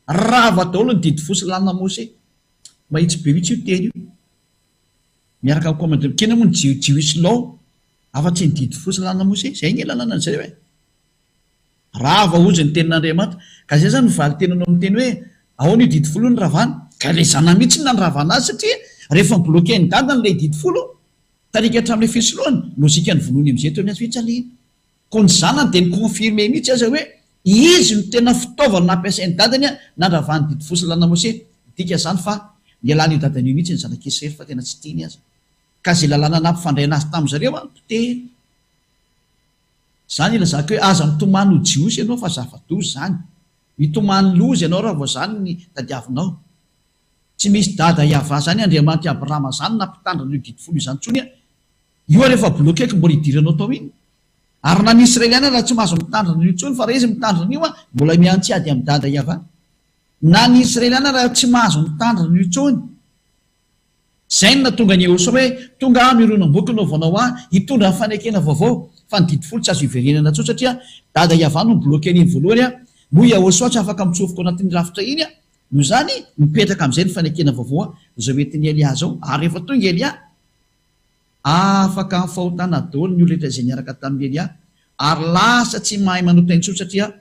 Rava daholo ny didy folo sy lalàna Mose. Mahitsy be mihitsy io teny io. Miaraka amin'ny commandement. K'inona moa ny Jewish law afa-tsy ny didy folo sy lalàna Mose? Zay ange lalàna ny zareo e! Rava hozy ny tenin'Andriamanitra. Ka izay izany no valin-teninao miteny hoe ahoana io didy folo io no ravana? Ka ilay zanany mihitsy no nandravana azy satria rehefa ni-bloquer-n'i dadany ilay didy folo, tarika hatramin'ilay fisoloany, logique ny vonoiny amin'izay teo amin'ny hazo fijaliana. Koa ny zanany dia ni-confirmer mihitsy aza hoe izy no tena fitaovana nampiasain'i dadany nandravany didy folo sy lalàna Mose. Midika izany fa nialana io dadany io mihitsy ny zanak'Israely fa tena tsy tiany aza. Ka izay lalàna nampifandraina azy tamin-dry zareo potehiny. Zany ilazako hoe aza mitomany ho jiosy ianao fa zava-doza izany. Mitomany loza ianao raha vao izany ny tadiavinao. Tsy misy dada Yavah zany Andriamanitry Abrahama zany nampitandrina io didy folo izany tsony a! Io ary efa bloquer-ko mbola idiranao tao iny. Ary na ny Israeliana raha tsy mahazo mitandrina io tsony fa raha izy mitandrina io a mbola miantsy ady amin'i dada Yavah. Na ny Israeliana raha tsy mahazo mitandrina io tsony. Izay no nahatonga an'i Yehosua hoe, Tonga aho mironam-boky naovanao ahy hitondra ny fanekena vaovao, fa ny didy folo tsy azo iverenana intsony satria Dada Yavah no ni-bloquer an'iny voalohany an, moa Yahosua tsy afaka mitsofoka ao anatin'iny rafitra iny an, noho izany mipetraka amin'izay ny fanekena vaovao an, izao entin'i Elia izao, ary rehefa tonga Elia, afaka amin'ny fahotana daholo ny olona rehetra izay niaraka tamin'i Elia, ary lasa tsy mahay manota intsony satria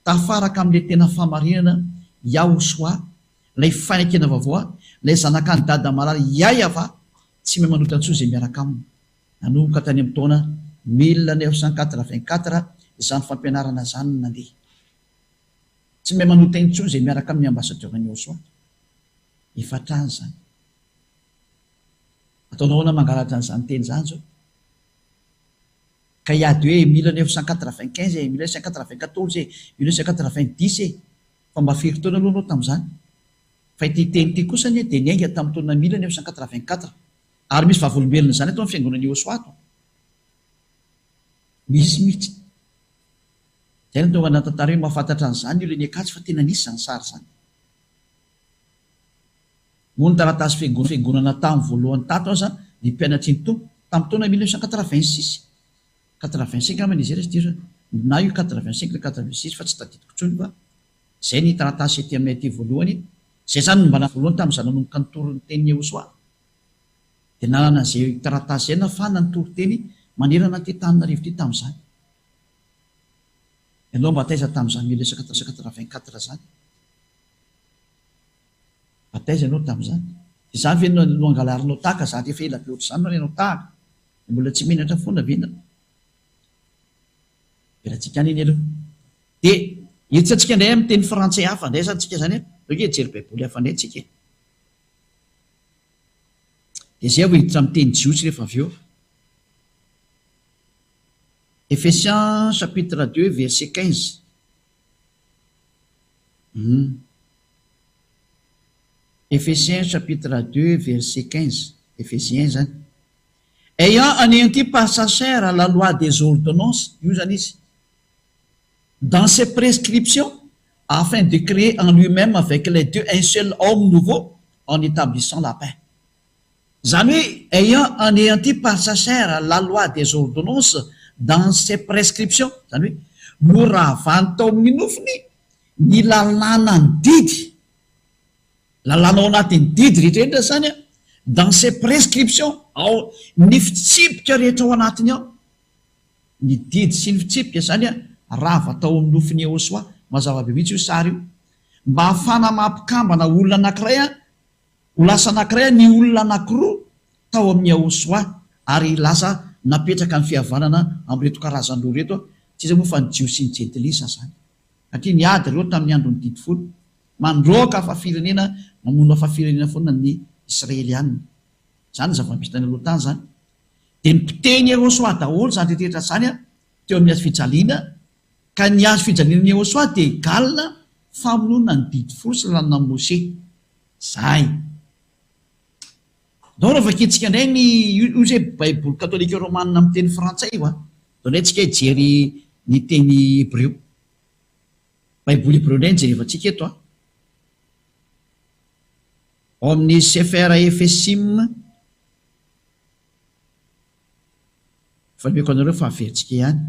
tafaraka amin'ilay tena fahamarinana Yahosua Ilay fanekena vaovao, ilay zanak'an'i Dada malala Yayava tsy mahay manota intsony izay miaraka aminy. Nanomboka tany amin'ny taona 1984 izany fampianarana izany no nandeha. Tsy mahay manota intsony izay miaraka amin'ny ambassadeur-n'i Yahoshuah. Efa hatrany izany. Ataonao ahoana mangalatra an'izany teny izany izao? Ka hiady hoe 1995 e, 1994 e, 1990 e. Fa mba firy taona aloha anao tamin'izany? Fa ity teny ity kosa anie dia niainga tamin'ny taona 1984. Ary misy vavolombelon'izany ato amin'ny fiangonan'i Yehosua ato. Misy mihitsy. Izay no tonga nahatantara hoe mahafantatra an'izany ny olona eny Ankatso fa tena nisy izany sary izany. Moa ny taratasy fiangonana tamin'ny voalohany tato aza ny mpianatry ny Tompo tamin'ny taona 1986. 85 angamba ny izy raha tsy diso na io 85 na 86 fa tsy tadidiko intsony fa izay ny taratasy ety aminay aty voalohany, izay izany no mba voalohany tamin'izaho nanomboka nitory ny tenin'i Yehosua dia nanana an'izay taratasy izay nafahana nitory teny manerana an'ity Antananarivo ity tamin'izany. Ianao mba taiza tamin'izany 1984 izany? Mba taiza ianao tamin'izany? Izany ve no no angalarinao tahaka zany efa ela be ohatr'izany no alainao tahaka? Dia mbola tsy menatra foana ve ianao? Avelantsika any iny aloha. Dia hiditra antsika indray amin'ny teny frantsay hafa indray izany tsika izany an. Aleo ange hijery baiboly hafa indray tsika e. Dia izay vao hiditra amin'ny teny jiosy rehefa avy eo. Ephésiens chapitre 2 verset 15. Hum. Ephésiens chapitre 2 verset 15. Ephésiens izany. Ayant anéanti par sa chair la loi des ordonnances, io izany izy, dans ses prescriptions, afin de créer en lui-même avec les deux un seul homme nouveau, en établissant la paix. Izany hoe ayant anéanti par sa chair la loi des ordonnances dans ses prescriptions, izany hoe noravany tao amin'ny nofony ny lalànan'ny didy, Lalàna ao anatin'ny didy rehetra rehetra izany an, dans ses prescriptions, ao ny fitsipika rehetra ao anatiny ao. Ny didy sy ny fitsipika izany an, rava tao amin'ny nofin'i Yehosua, mazava be mihitsy io sary io. Mba hahafahana mampikambana olona anankiray an, ho lasa anankiray an, ny olona anankiroa tao amin'i Yehosua, ary lasa napetraka ny fihavanana amin'ireto karazan-droa ireto an, tsy iza moa fa ny Jiosy sy ny Jentilisa izany. Satria niady ireo tamin'ny andron'ny didy folo. Mandroaka hafa firenena, mamono hafa firenena foana ny Israeliana. Izany ny zava-misy tany aloha tany izany. Dia nipotehiny Yehosua daholo izany rehetra izany teo amin'ny hazo fijaliana, ka ny hazo fijalian'i Yehosua dia egal famonoana ny didy folo sy lalànan'i Moshe. Izay. Ndao raha vakintsika indray ny, io izay baiboly katolika romana amin'ny teny frantsay io an. Ndao indray tsika hijery ny teny hebreo. Baiboly hebreo indray no jerevantsika eto an. Ao amin'ny Sefer Efesim, efa nomeko anareo fa averintsika ihany.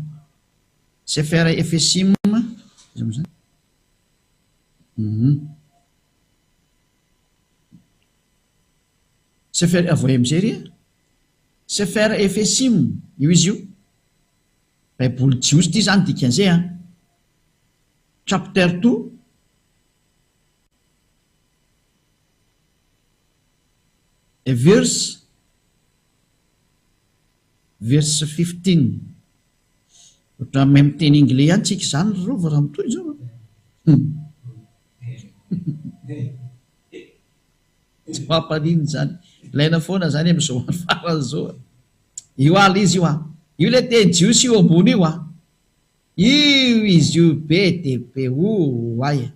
Sefer Efesim, iza moa izany? Hum. Sefer, avoay amin'izay ry a. Sefer Efesim, io izy io. Baiboly jiosy ity izany dikan'izay an. Chapter 2. Verse verse 15. Ohatran'ny mahay miteny anglais ihany tsika izany ry Rova raha mitohy izao an. Tsy mampaninona izany. Ilaina foana izany amin'izao andro farany izao an. Io ala izy io an. Io ilay teny jiosy io ambony io an. Io izy io be dia be oay e.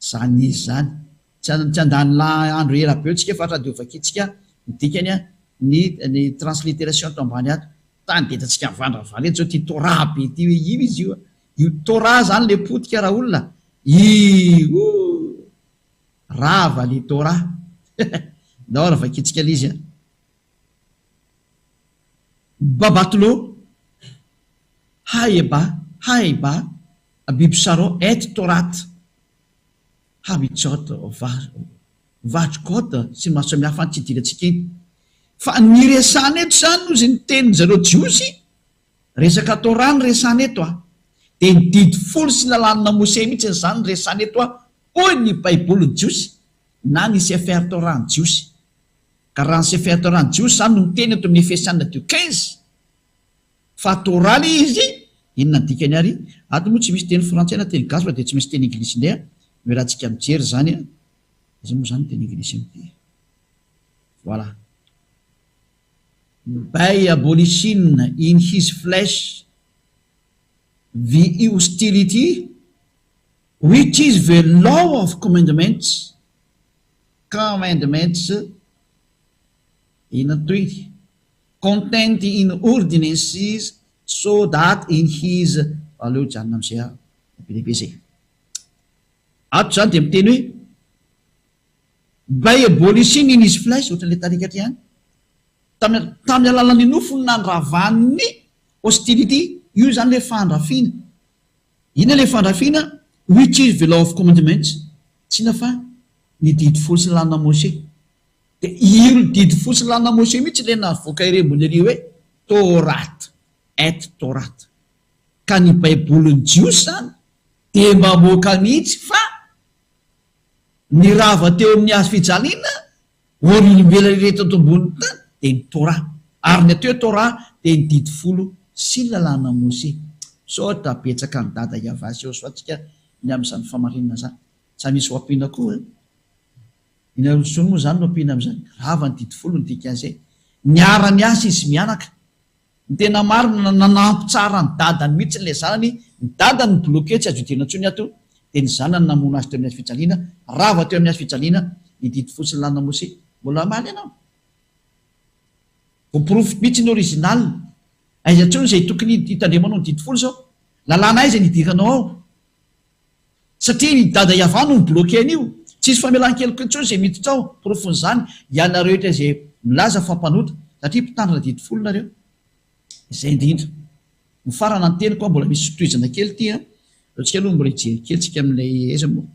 Izany izy izany. Tsy tsy handany andro ela be eo tsika fa dia ho vakintsika ny dikany an, ny ny transliteration ato ambany ato. Tany dia hitantsika mivandravandra eto izao ity Torah be ity hoe io izy io an. Io Torah izany ilay potika raolona. Io. Rava le Torah. Ndao ary vakintsika ilay izy an. Babatlo, Haeba, Haeba, Abibsaro et Torat, Habitsot, Vachkot sy ny maro samihafa any tsy idirantsika iny. Fa ny resahana eto izany hozy ny tenin-dry zareo Jiosy, resaka Torah no resahana eto an. Dia ny didy folo sy ny lalàna Mosè mihitsy izany no resahana eto an, hoy ny Baibolin'ny Jiosy na ny Sefer Torah-n'ny Jiosy. Ka raha ny Sefer Torah ny Jiosy izany no miteny eto amin'ny Efesiana deux 15 fa Torah ilay izy, inona ny dikany ary? Ato moa tsy misy teny frantsay na teny gasy fa dia tsy maintsy teny anglisy indray an, no iarahantsika mijery izany an, aiza moa izany ny teny anglisy amin'ity? Voilà. By abolition in his flesh the hostility which is the law of commandments Commandments inona ny tohiny? Contained in ordinances so that in his Aleo hijanona amin'izay aho, be dia be izay. Ato izany dia miteny hoe by abolishing in his flesh, ohatran'ilay tarikatra ihany, tamin'ny tamin'ny alalan'ny nofony nandravan'ny hostility, io izany ilay fandrafiana. Inona ilay fandrafiana? Which is the law of commandments, tsy inona fa ny didy folo sy lalàna Moshe. Dia io didy folo sy lalàna Moshe mihitsy ilay navoaka ery ambony ery hoe Torat, et Torat. Ka ny baibolin'ny Jiosy izany dia mamoaka mihitsy fa ny rava teo amin'ny hazo fijaliana ho an'ny olombelona rehetra eto ambonin'ny tany dia ny Torah. Ary ny atao hoe Torah dia ny didy folo sy ny lalàna Moshe. Misaotra betsaka an'i Dada Yavah sy Yosua antsika ny amin'izany famarinana izany. Sa misy ho ampiana koa e? Inona intsony moa izany no ampiana amin'izany? Rava ny didy folo ny dikan'izay. Niara-niasa izy mianaka. Ny tena marina, nanampy tsara ny dadany mihitsy ilay zanany, ny dadany no bloqué tsy azo idirana intsony ato, dia ny zanany namono azy teo amin'ny hazo fijaliana, rava teo amin'ny hazo fijaliana ny didy folo sy ny lalana Mosesy. Mbola hamaly ianao? Voaporofo mihitsy ny original. Aiza intsony izay tokony hitandremanao ny didy folo izao? Lalàna aiza ny idiranao ao? Satria i Dada Yavah no mi-bloquer an'io. Tsisy famelan-keloka intsony izay miditra ao. Porofon'izany, ianareo rehetra izay milaza fa mpanota, satria mpitandrina didy folo nareo. Izay indrindra. Mifarana ny teniko an, mbola misy tohizana kely ity an. Aleo tsika aloha mbola hijery kely tsika amin'ilay aiza moa.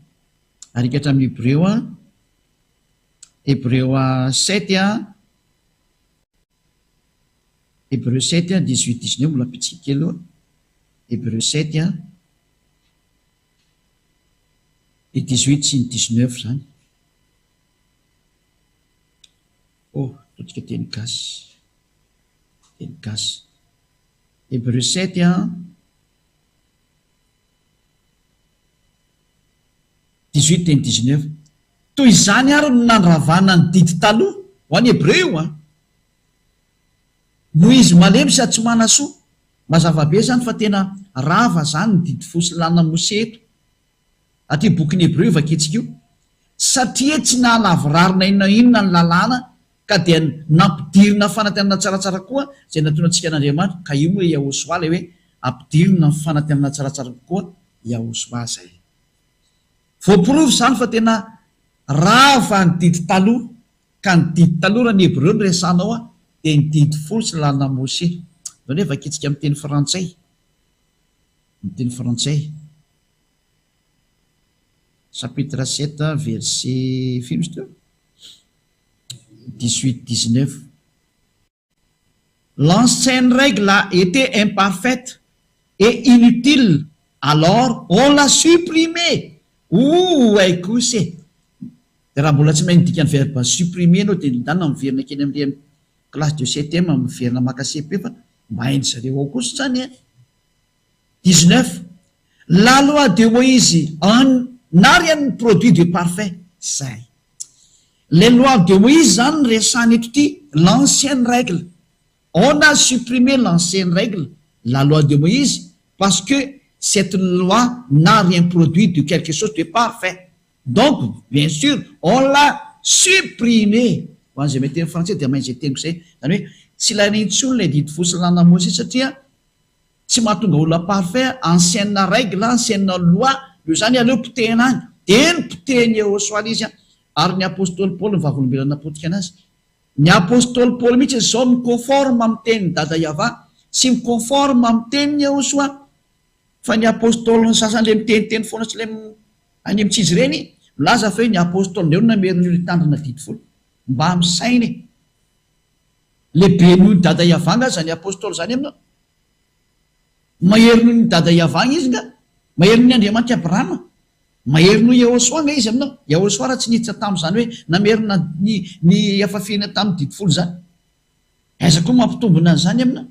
Arika hatramin'ny Hebreo an. Hebreo sept an. Hebreo sept an, dix-huit, dix-neuf mbola ampitsika kely aloha. Hebreo sept an. Ny dix-huit sy ny dix-neuf izany. Oh, ataontsika teny gasy. Teny gasy. Hébreu sept an. Dix-huit dia ny dix-neuf. Toy izany ary no nandravana ny didy taloha, ho an'ny Hebreo io an. Noho izy malemy sady tsy manasoa. Mazava be izany fa tena rava izany ny didy folo sy lalàna Mose eto. Aty bokin'ny Hebreo io vakintsika io. Satria tsy nahalavorary na inona inona ny lalàna ka dia nampidirina fanantenana tsaratsara koa izay natonantsika an'Andriamanitra. Ka io moa Yahosoa ilay hoe ampidirina ny fanantenana tsaratsara kokoa Yahosoa izay. Voaporofo izany fa tena rava ny didy taloha, ka ny didy taloha raha ny hebreo no resahanao an, dia ny didy folo sy ny lalana Mose. Izany hoe vakintsika amin'ny teny frantsay, amin'ny teny frantsay. Chapitre 7 verset firy izy teo? 18, 19. L'ancienne règle a été imparfaite et inutile alors on l'a supprimée! Ouh hay kosa e! Dia raha mbola tsy mahay ny dikan'ny verbe supprimer ianao dia ndana miverina kely amin'ilay classe de septième miverina maka CP fa mba hain-dry zareo ao kosa izany e! 19, La loi de Moïse en n'a rien produit de parfait. Zay. Ilay loi de Moïse zany no resahana eto ity, l'ancienne règle. On a supprimé l'ancienne règle, la loi de Moïse, parce que cette loi n'a rien produit de quelque chose de parfait. Donc, bien sûr, on l'a supprimé. Ho an'izay mahay teny frantsay dia mahay izay teniko izay. Izany hoe tsy ilaina intsony ilay didy folo sy lalàna Mosesy satria Tsy mahatonga olona parfait, ancienne règle, ancienne loi, io zany aleo potehina any, dia nopotehiny Yehosua ilay izy an, ary ny apostoly Paoly ny vavolombelona napotika anazy. Ny apostoly Paoly mihitsy izao mi-conforme amin'ny tenin'i Dada Yavah sy mi-conforme amin'ny tenin'i Yehosua. Fa ny apostoly ny sasany ilay miteniteny foana sy ilay any amin'ny tsy izy ireny, milaza fa hoe ny apostoly indray no namerina ny olona hitandrina didy folo. Mba misaina e! Lehibe noho ny Dada Yavah nga zany apostoly zany aminao? Mahery noho ny Dada Yavah nga izy nga? Mahery noho ny Andriamanitr'i Abrahama? Mahery noho Yahoshuah nga izy aminao? Yahoshuah raha tsy niditra tamin'izany hoe namerina ny ny hafafihina tamin'ny didy folo izany. Aiza koa mampitombina an'izany aminao?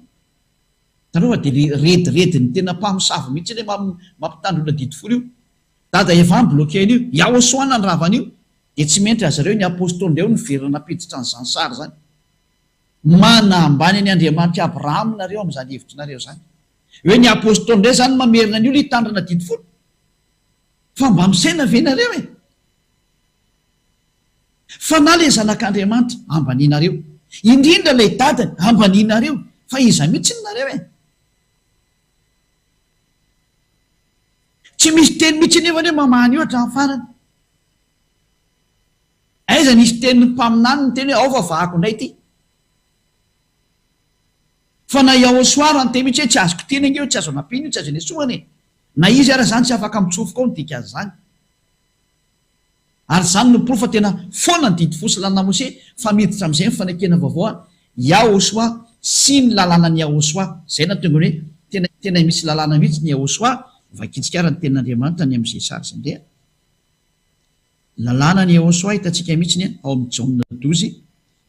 Hitanao fa dia le rediredin'ny tena mpamosavy mihitsy ilay mampitandrina didy folo io. Dada Yavah mi-bloquer an'io. Yahoshuah nandrava an'io. Dia tsy mendrika azy ireo ny apostoly indray hono niverina nampiditra an'izany sary izany. Manambany an'i Andriamanitr'i Abrahama nareo amin'izany hevitrinareo izany. Hoe ny apostoly indray izany mamerina an'io ilay hitandrina didy folo? Fa mba misaina ve nareo e? Fa na ilay zanak'Andriamanitra ambanianareo, indrindra ilay dadany ambanianareo, fa iza mihitsy nareo e? Tsy misy teny mihitsy anefa hoe mamaha an'io hatramin'ny farany. Aiza nisy tenin'ny mpaminany niteny hoe ao fa vahako indray ity. Fa na Yahoshua ara niteny mihitsy hoe tsy azoko teny ange io, tsy azo anampiana io, tsy azo anesoana e. Na izy ara izany tsy afaka mitsofoka ao ny dikan'izany. Ary izany no porofo fa tena foana ny didy fo sy lalàna Mose fa miditra amin'izay ny fanekena vaovao an Yahoshua sy ny lalànan'i Yahoshua. Izay nahatonga ny hoe tena tena misy lalàna mihitsy ny Yahoshua, vakintsika ara ny tenin'Andriamanitra ny amin'izay sary izay ndeha. Lalàna ny Yehosua hitantsika mihitsy ny ao amin'ny Jaona dozy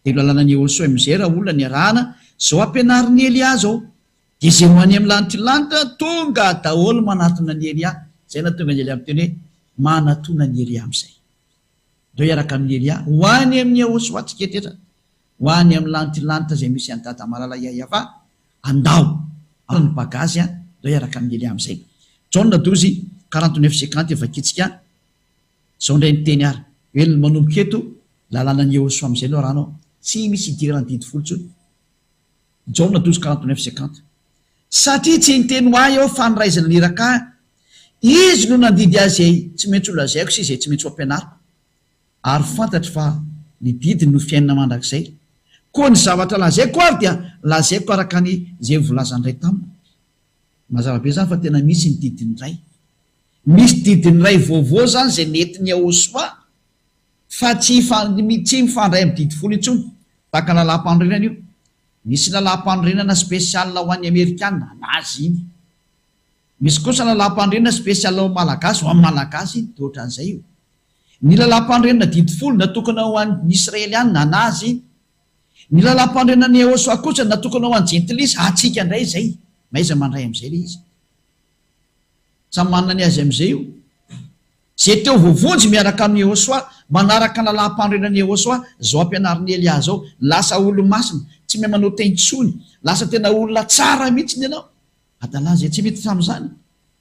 dia io lalàna ny Yehosua amin'izay raha olona niarahana izao ampianarin'i Elia izao dia izay ho any amin'ny lanitry lanitra tonga daholo manatona an'i Elia izay nahatonga an'i Elia miteny hoe manatona an'i Elia amin'izay ndao hiaraka amin'i Elia ho any amin'i Yehosua tsika etetra ho any amin'ny lanitry lanitra izay misy an'i Dada malala Yayava andao ary ny bagazy ndao hiaraka amin'i Elia amin'izay Jaona dozy 49 50 vakintsika Zao ndray ny teny ary, hoe ny manomboka eto, lalànan'i Yehosua amizay no arahana ao, tsy misy idirana ny didy folo intsony. Jaona 12 49 50. Satria tsy niteny ho ahy aho fa ny Ray izay naniraka ahy, Izy no nandidy ahy izay tsy maintsy ho lazaiko sy izay tsy maintsy ho ampianariko. Ary fantatro fa ny didiny no fiainana mandrakizay. Koa ny zavatra lazaiko ary dia lazaiko araka ny izay volazan'ny Ray tamiko. Mazava be izany fa tena misy ny didin'ny Ray. Misy didin'ny Ray vaovao izany izay nentin'i Yahoshuah fa tsy tsy mifandray amin'ny didy folo intsony. Tahaka ny lalàm-panorenana io. Misy lalàm-panorenana spécial ho an'ny Amerikana, an'azy iny. Misy kosa lalàm-panorenana spécial ho an'ny Malagasy, ho an'ny Malagasy iny. Dia ohatran'izay io. Ny lalàm-panorenana didy folo natokana ho an'ny Israeliana, an'azy iny. Ny lalàm-panorenana Yahoshuah kosa natokana ho an'ny Jentilisa, antsika indray izay. Mahaiza mandray amin'izay ilay izy. Samy manana ny azy amin'izay io. Izay teo voavonjy miaraka amin'i Yehosua, manaraka ny lalàm-panorenan'i Yehosua, izao ampianarin'i Elia izao, lasa olo-masina, tsy mahay manota intsony, lasa tena olona tsara mihitsy ianao. Adala izay tsy miditra amin'izany.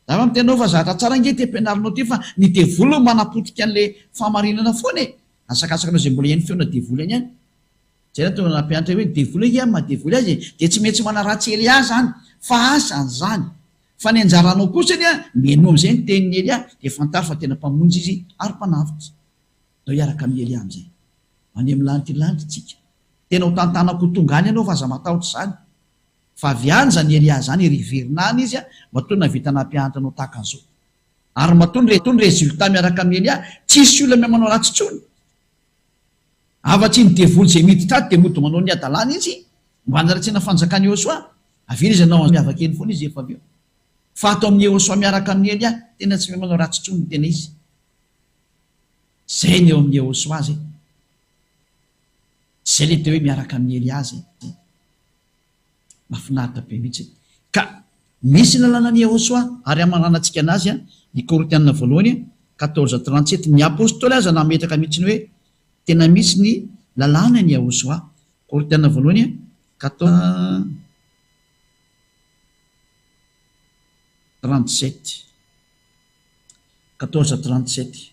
Za va miteny anao fa zavatra tsara ange ity ampianarinao ity fa ny devoly no manapotika an'ilay fahamarinana foana e. Asakasaka anao izay mbola hihaino feona devoly any ihany. Izay no tonga nampianatra hoe ny devoly ange amin'ny maha devoly azy e, dia tsy maintsy manaratsy Elia izany, fa asany izany. Fa ny anjaranao kosany an, mihainoa amin'izay ny tenin'i Elia, dia fantaro fa tena Mpamonjy Izy ary Mpanavotra. Ndao hiaraka amin'i Elia amin'izay. Any amin'ny lanitra lanitra tsika. Tena ho tantanako ho tonga any ianao fa aza matahotra izany. Fa avy any izany Elia izany ary hiverina any izy matoa nahavita nampianatra anao tahaka an'izao. Ary matoa ny résultat miaraka amin'i Elia, tsisy olona miha manao ratsy intsony. Afa-tsy iny devoly izay miditra ato dia mody manao ny hadalany izy mba hanaratsiana fanjakan'i Yehosua. Avela izy hanao miavaka eny foana izy rehefa avy eo. Fa ato amin'i Yehosua miaraka amin'i Elia, tena tsy mahay manao ratsy intsony ny tena izy. Izay ny eo amin'i Yehosua izay. Izay ilay atao hoe miaraka amin'i Elia izay. Mahafinaritra be mihitsy. Ka misy ny lalànan'i Yehosua ary hamaranantsika anazy ny Korintiana voalohany 14:37. Ny apostoly aza nametraka mihitsy ny hoe tena misy ny lalànan'i Yehosua. Korintiana voalohany 14:37. 14:37.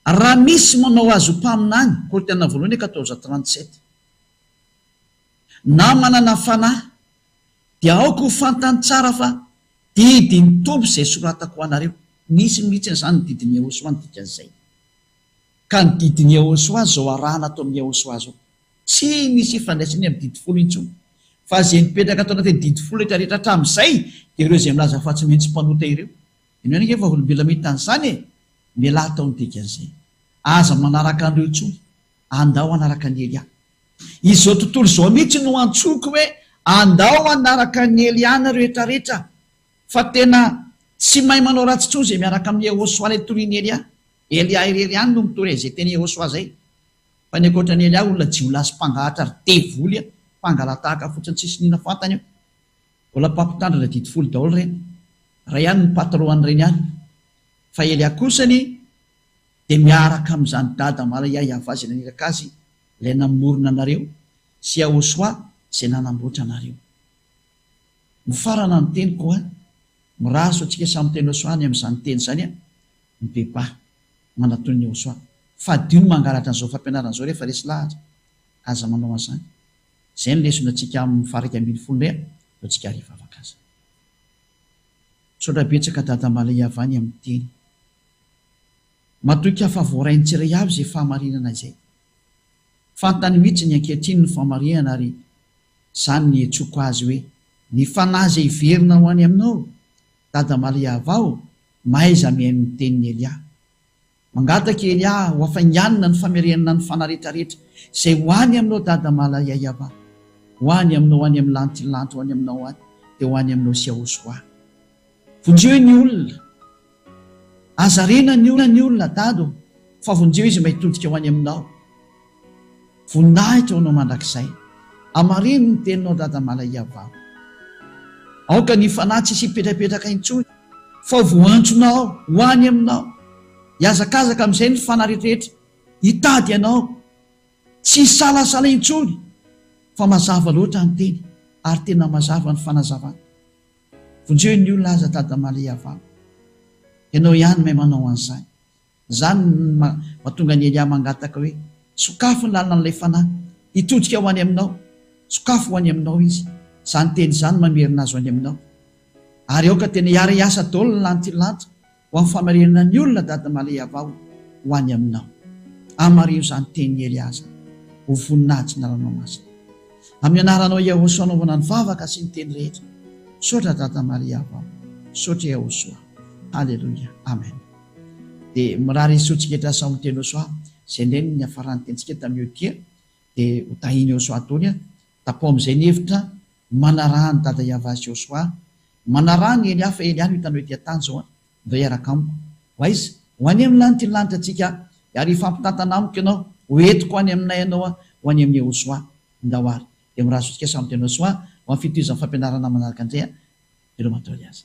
Raha misy manao azy ho mpaminany, Korintiana voalohany 14:37. Na manana fanahy, dia aoka ho fantany tsara fa didin'ny Tompo izay soratako ho anareo. Nisy mihitsy izany ny didin'i Yehosua ny dikan'izay. Ka ny didin'i Yehosua izao arahana ato amin'i Yehosua izao. Tsy misy ifandraisany amin'ny didy folo intsony. Fa izay mipetraka ato anatin'ny didy folo rehetra rehetra hatramin'izay dia ireo izay milaza fa tsy maintsy mpanota ireo. Ianao anie vavolombelona mahita an'izany e! Mialà tao ny dikan'izay. Aza manaraka an'ireo intsony. Andao hanaraka an'i Elia. Izao tontolo izao mihitsy no antsoiko hoe andao hanaraka an'i Elia nareo rehetra rehetra fa tena tsy mahay manao ratsy intsony izay miaraka amin'i Yehosua ilay torian'i Elia. Elia irery ihany no mitory an'izay teny Yehosua izay. Fa ny ankoatran'i Elia olona jiolahy sy mpangahatra ary devoly mpangala-tahaka fotsiny tsisy nina fantany io. Mbola mpampitandrina didy folo daholo ireny. Ray ihany ny patron an'ireny any. Fa Elia kosany dia miaraka amin'izany dada Maria Yavah izay naniraka azy, ilay namorona anareo, sy Yahoshuah izay nanamboatra anareo. Mifarana ny teniko an! Mirary antsika samy teny Yahoshuah any amin'izany teny izany an! Mibebaha, manatony ny Yahoshuah. Fadio ny mangalatra an'izao fampianarana izao rehefa resy lahatra. Aza manao an'izany. Izay no lesona antsika amin'ny faha 11 indray an! Ataontsika ary hivavaka aza. Misaotra betsaka Dada Maria Yavah ny amin'ny teny. Matoky aho fa voarain'ny tsiray avy izay fahamarinana izay. Fantany mihitsy ny ankehitriny ny fahamarinana ary izany ny iantsoako azy hoe ny fanahy izay hiverina ho any aminao, Dada Maria Vao, mahaiza mihaino ny tenin'i Elia. Mangataka i Elia ho hafainganina ny famerenana ny fanahy rehetrarehetra izay ho any aminao Dada Malaiaiava. Ho any aminao any amin'ny lantilanty ho any aminao any dia ho any aminao Siaosoa. Vonjeo ny olona. Aza rena ny olona ny olona dada o, fa vonjeo izy mba hitodika ho any aminao. Voninahitra ho anao mandrakizay. Amarino ny teninao dada Malaiavao. Aoka ny fanahy tsisy hipetrapetraka intsony fa ho voantsonao ho any aminao. Hihazakazaka amin'izay ny fanahy rehetrarehetra hitady anao. Tsy hisalasala intsony fa mazava loatra ny teny ary tena mazava ny fanazavana. Vonjeo ny olona aza dada Maria valo. Ianao ihany mahay manao an'izany. Izany no mahatonga an'i Elia mangataka hoe, Sokafy ny lalan'ilay fanahy, hitodika ho any aminao. Sokafy ho any aminao izy. Izany teny izany mamerina azy ho any aminao. Ary aoka tena hiara-hiasa daholo ny lantilanty Ho amin'ny famarinana ny olona Dada Maleyavao ho any aminao. Amarino izany tenin'i Elia izany. Ho voninahitry ny anaranao masina. Amin'ny anaranao Yahosua anaovana ny vavaka sy ny teny rehetra. Misaotra Dada Maleyavao. Misaotra Yahosua. Haleloia. Amen. Dia mirary soa antsika rehetra samy ho teny Yahosua. Izay indray no niafaran'ny tenintsika tamin'io dia. Dia ho tahin'i Yahosua daholo. Tapaho amin'izay ny hevitra Manaraha an'i Dada Yavah sy Josoa. Manaraha an'i Elia fa Elia no hitanao ety an-tany izao an. Ndao hiaraka amiko. Ho aiza? Ho any amin'ny lanitra iny lanitra antsika ary hifampitantana amiko ianao. Ho entiko any aminay ianao an, ho any amin'i Yehosoa. Ndao ary. Dia mirary soa antsika samy tena Soa ho amin'ny fitohizan'ny fampianarana manaraka indray an. Veloma daholo aza.